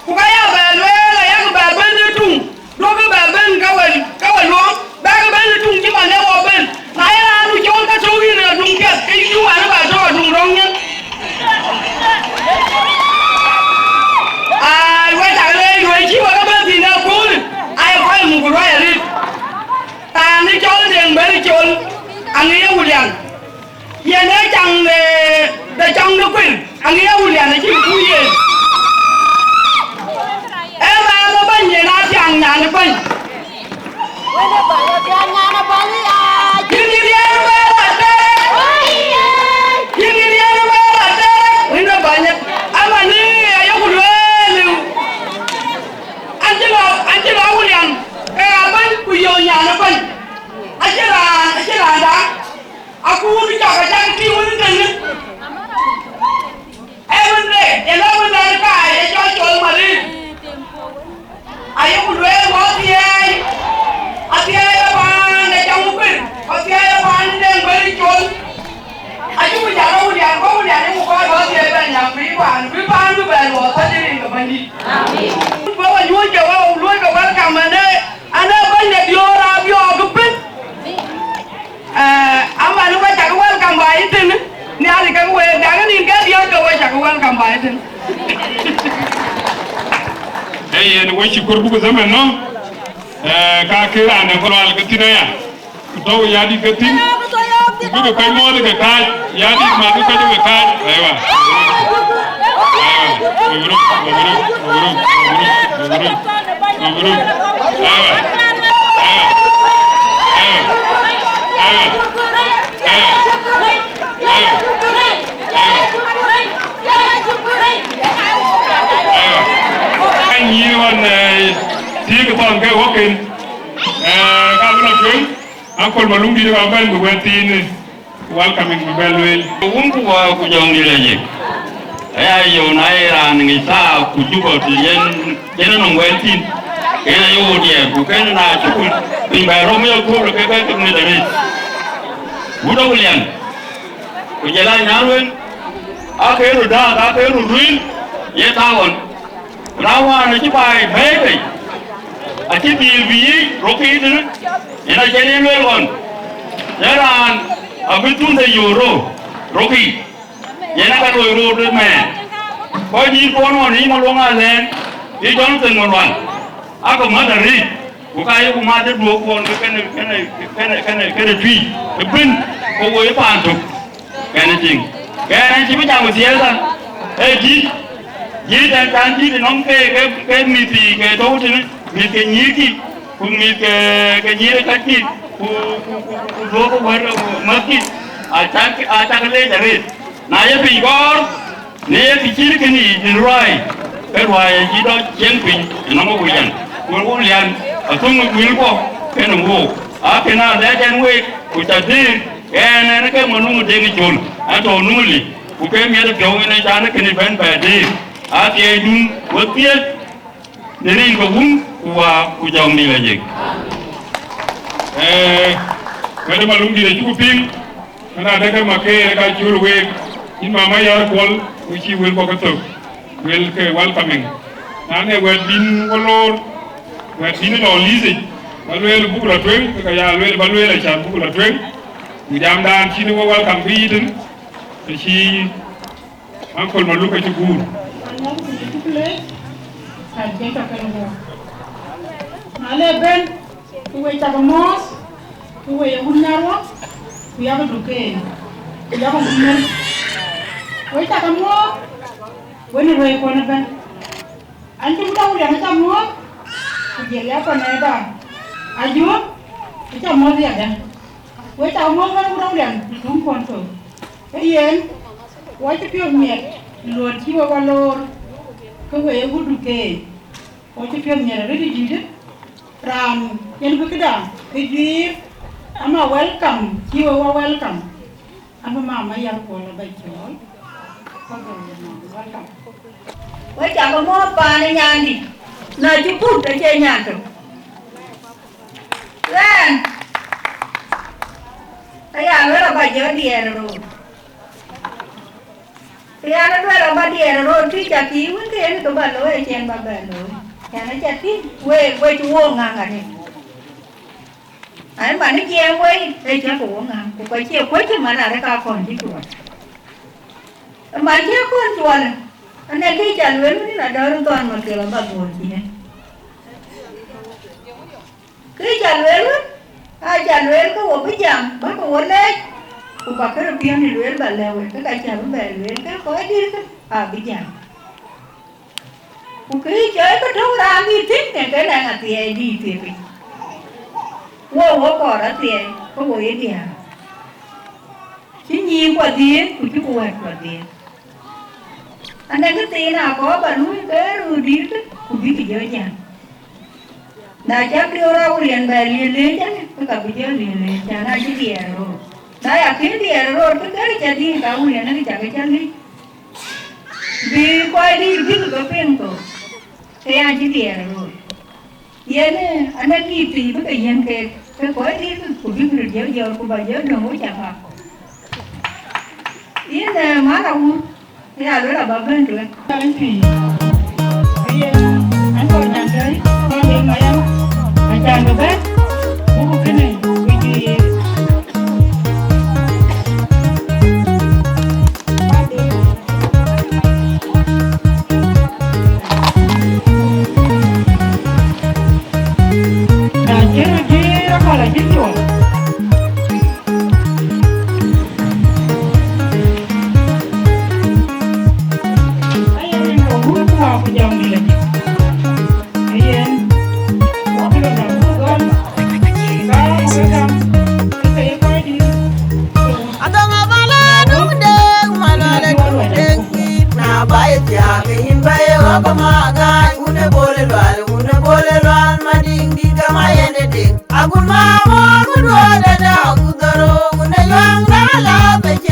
Ku ka ya bɛ lueel, ayak bɛ bɛ̈n ë tuŋ. Duɔ̈kkë bɛ bɛ̈n ke we, ke we luɔm. Bɛ̈kë bɛ̈n ë tuŋ cï man ë wo bɛ̈n. Na ye raan nu cɔl ke tök yïn ë tuŋ piɛth, ke yïn du wään ë bä tɔ̈u ë tuŋ rɔ̈ŋ nyin. Ai, we cak leec, luɔi cï we ke bɛ̈n thïn ë köölë, aye kɔc muk ruɔi arëët. Raan ë cɔl Deŋ Bɛ̈n Col, aŋic Awulian. Yen ee caŋ de, de cɔŋ de kuël, aŋic Awulian acïn kuc yen. Ee raan ë bɛ̈ny yen aa thiaŋ nyan ë bɛ̈ny. Yïn kï riɛɛr ë bɛ̈ɛ̈r ater. Yïn kï riɛɛr ë bɛ̈ɛ̈r ater. Wën ë bäny. Amanë ayeku lueel. An cï lɔ, an cï lɔ Awulian, ke ɣa bɛ̈ny ku yöök nyan ë bɛ̈ny. Acïn raan, acïn raan da. Akuut cɔk acak Paan bï paan bï bɛ̈n wɔ thäl rin ke Bɛ̈nydït. Bä wɔ nyuɔ̈c ke wɔ luɔ̈i ke welcome ënë, ënë bɛ̈ny de diöör aa biɔɔk ëbën. Eh, aman wɔ cak welcome bä yï tënë, Nhialic ke week, dak rin ke diäk ke wɔ cak welcome bä yï tënë. Ee yen, we cï kɔɔr buk zaman nɔ̈k, eh, ka ke raan ë kɔ̈l ke thïn aya. Ku tɔ̈u yadït ke thïn, ku bï ke kɔc mɔ̈ɔ̈th ke kääc, yadït ma bï kɔc ke kääc. Aywa. Aywa. Mabruk, mabruk, mabruk, mabruk, mabruk, mabruk. Aywa. Aywa. Aywa. Aywa. Aywa. Aywa. Aywa. Aywa. Ka nyïïr ɣɔn, eh, thiëëk thɔn ke wok en, eh, ka bï lɔ tueŋ. Akol Maluŋdït ë ka bɛ̈n bï wɛ̈t thiin, welcoming bï bɛ̈n lueel. Wun ku wä ku jɔŋdït ajik. Aya yöu na ye raan ŋic thaa ku cuk ɣɔt yen, yen nɔm wɛ̈t thiin. Yen aye wo diɛɛr ku ken na cuk piny bɛ röm ye kööl ke ke tuk mit arëët. Wut Awulian. Ku jël a nyal wën, ake röt dääk, ake röt ruël, ye thaa ɣɔn. Ku na wään acï baai bɛ̈ɛ̈i bei, acï dhil bï yiic rökï tënë, yen acïn en lueel ɣɔn, yen raan abï thunde yöör rou rökï, yen aka loi röördït mɛɛn. Kɔc nyïïn kuɔn ɣɔn yic Maluɔŋ Alɛɛŋ, yic Jonathan Malual, ake mät arëët, ku ka yeku mat ë duöök kuɔn ke kënë, kënë, kënë, kënë, kënë tui ëbën, ke woi paan tök. Kɛn ë tïŋ, kɛn ë cï bï jam ë thiëëth an, ee dït, dït ɛn kan dït ënɔm ke, ke, ke mïth thii ke tɔ̈u tënë, mïth ke nyïïrkï, ku mïth ke, ke nyïïr ë kɔckï, ku, ku, ku, ku, ku duökï wär, ku mäthkï, acak, acak leec arëët. Na ye piny kɔɔr, në ye kë cït kënë yic në ruääi, ke ruääi acï dɔc cieŋ piny ënɔm ë wic ɛn. Ku Awulian, athöŋ ë guiëlkuɔ kenë wook, aa kën aa lɛ̈k ɛn week, ku ca dëër. Ɣɛn ɛn ke Maluŋ Deŋ Col, ɛn tɔ̈u Numli, ku ke miɛt piɔ̈u yen ë can kënë bɛ̈n bɛ dëër, aa thiɛɛcdun we thiëëk në rin ke Wun ku Wä ku Jɔŋdït Lajik. Ee, wɛ̈t ë Maluŋdït acuk piŋ, ëna dɛ̈kë Makeer ka cöl week, yïn Mama Yar Kuɔl, ku cï wël bɔ̈ ke thök, wël ke welcoming. Na në wɛ̈t bïn wo loor, wɛ̈t bïn lɔ lïth yic, ba lueel buk lɔ tueŋ, ke ka ya lueel ba lueel acan buk lɔ tueŋ. Ku jamdan cïn wo welcome bï yïtën, të cï Uncle Maluk acï guur. An, wok cï cuk leec, ka jël tɔ̈ kën wok. Na le ben, ku we cak mɔ̈ɔ̈th, ku we ye wun Nyarwok, ku yak Dukeer, ku yak wun Mel. We cak mɔ̈ɔ̈th, we në ruëëc kuɔn ëbɛ̈n. An cï wut Awulian acä muɔ̈ɔ̈th, ku jël ya panɛɛda. Ajuɔ̈ɔ̈k, acä muɔ̈ɔ̈th yadɛ̈. We cak muɔ̈ɔ̈th wën wut Awulian, tuŋ kuɔn thok. Ke yen, wɔ cï piɔ̈ɔ̈th miɛt, luɔt cï we wa loor, ke we ye wut Dukeer. Wɔ cï piɔ̈ɔ̈th miɛt arëët ë dïïtë, raan yen bï këda, ke juiir, ama welcome, cï we wa welcome. Abï Mama Yar Kuɔl abä cɔɔl. Welcome. We cak muɔ̈ɔ̈th paan ë nyandït, na cï pur ke cie nyan tök. Ɣɛn, aya lueel abä jɔ diɛɛr ë röör. Ɣɛn alueel abä diɛɛr ë röör, tïc ca thii wën ke yen ke bä looi, acïn bä bɛ looi. Ɣɛn aca tïc, wek, wek cï wook ŋaŋ arëët. Ai, man ë jiɛɛm wei, ee cä ke wo ŋaŋ, ku ka cie kuöc cï man arëk akɔn cï cuɔl. Ë man cï akɔn cuɔl, ane kë ca lueel wën, na dɔ̈ɔ̈r thɔn ma kek abä dhuɔ̈ɔ̈r jiɛɛm. Kë ca lueel wën, aa ca lueel ke wo bï jam, bä ke wo leec, ku bä kërë piɔ̈n ë lueel bä lɛ̈k wek, ke ka cä bï bɛ lueel, ke kɔc dït kë, aa bï jam. Ku kë cɔɔi ke tök raan bï thïn, ke ke nɛŋ athiɛɛi dïït thiëëpic. Wo wo kɔɔr athiɛɛi, ke wo ye diäär. Cï nyïïn kuɔ dhiëëth, ku cï ku wɛ̈ɛ̈t kuɔ dhiëëth. Anɛŋ kë thiin akɔɔr bä luui ke röördït, ku bïk jɔ jam. Na cäk diöör Awulian bɛ liël leec, ke ka bï jɔ liël leec, cän acï diɛɛr röör. Na ya kën diɛɛr röör, ke kërë ca dhil ka Awulian, ke cak ca lic. Bï kɔc dït bïk ke piŋ thok, ke yan cï diɛɛr röör. Yen, eh, anɛk dït thii bï ke yiɛ̈n keek, ke kɔc dït ku bïk röt jɔ jɔɔr ku bä jɔ döŋ wec apak. Yïn, eh, man awur, Ya luel aba bɛ̈n tueŋ. Yen, an kɔc nyan tëi, kɔc yen Mayam, acan bï bɛ̈n, buku kënë, wïc na cïn röt cï rɔt kɔl acïn cuɔl. Ayen, ku wun ku wa ku jɔŋ dït adï. Ayen, wa bï lɔ dam ku gɔl. Ka ku gam, ke ke ye kɔc dït. Adɔŋ abala duk dek, mana le duk dek. Na ba ye thiaak, ke yïn ba ye ɣɔ̈k ama gaany. Wun ë Bol ë Lual, wun ë Bol ë Lual, Madiŋ dït ke ma yen de dek. Agun ma mor ku duɔɔr dada, agun dhorou, wun ë Yuaŋ dada la piny.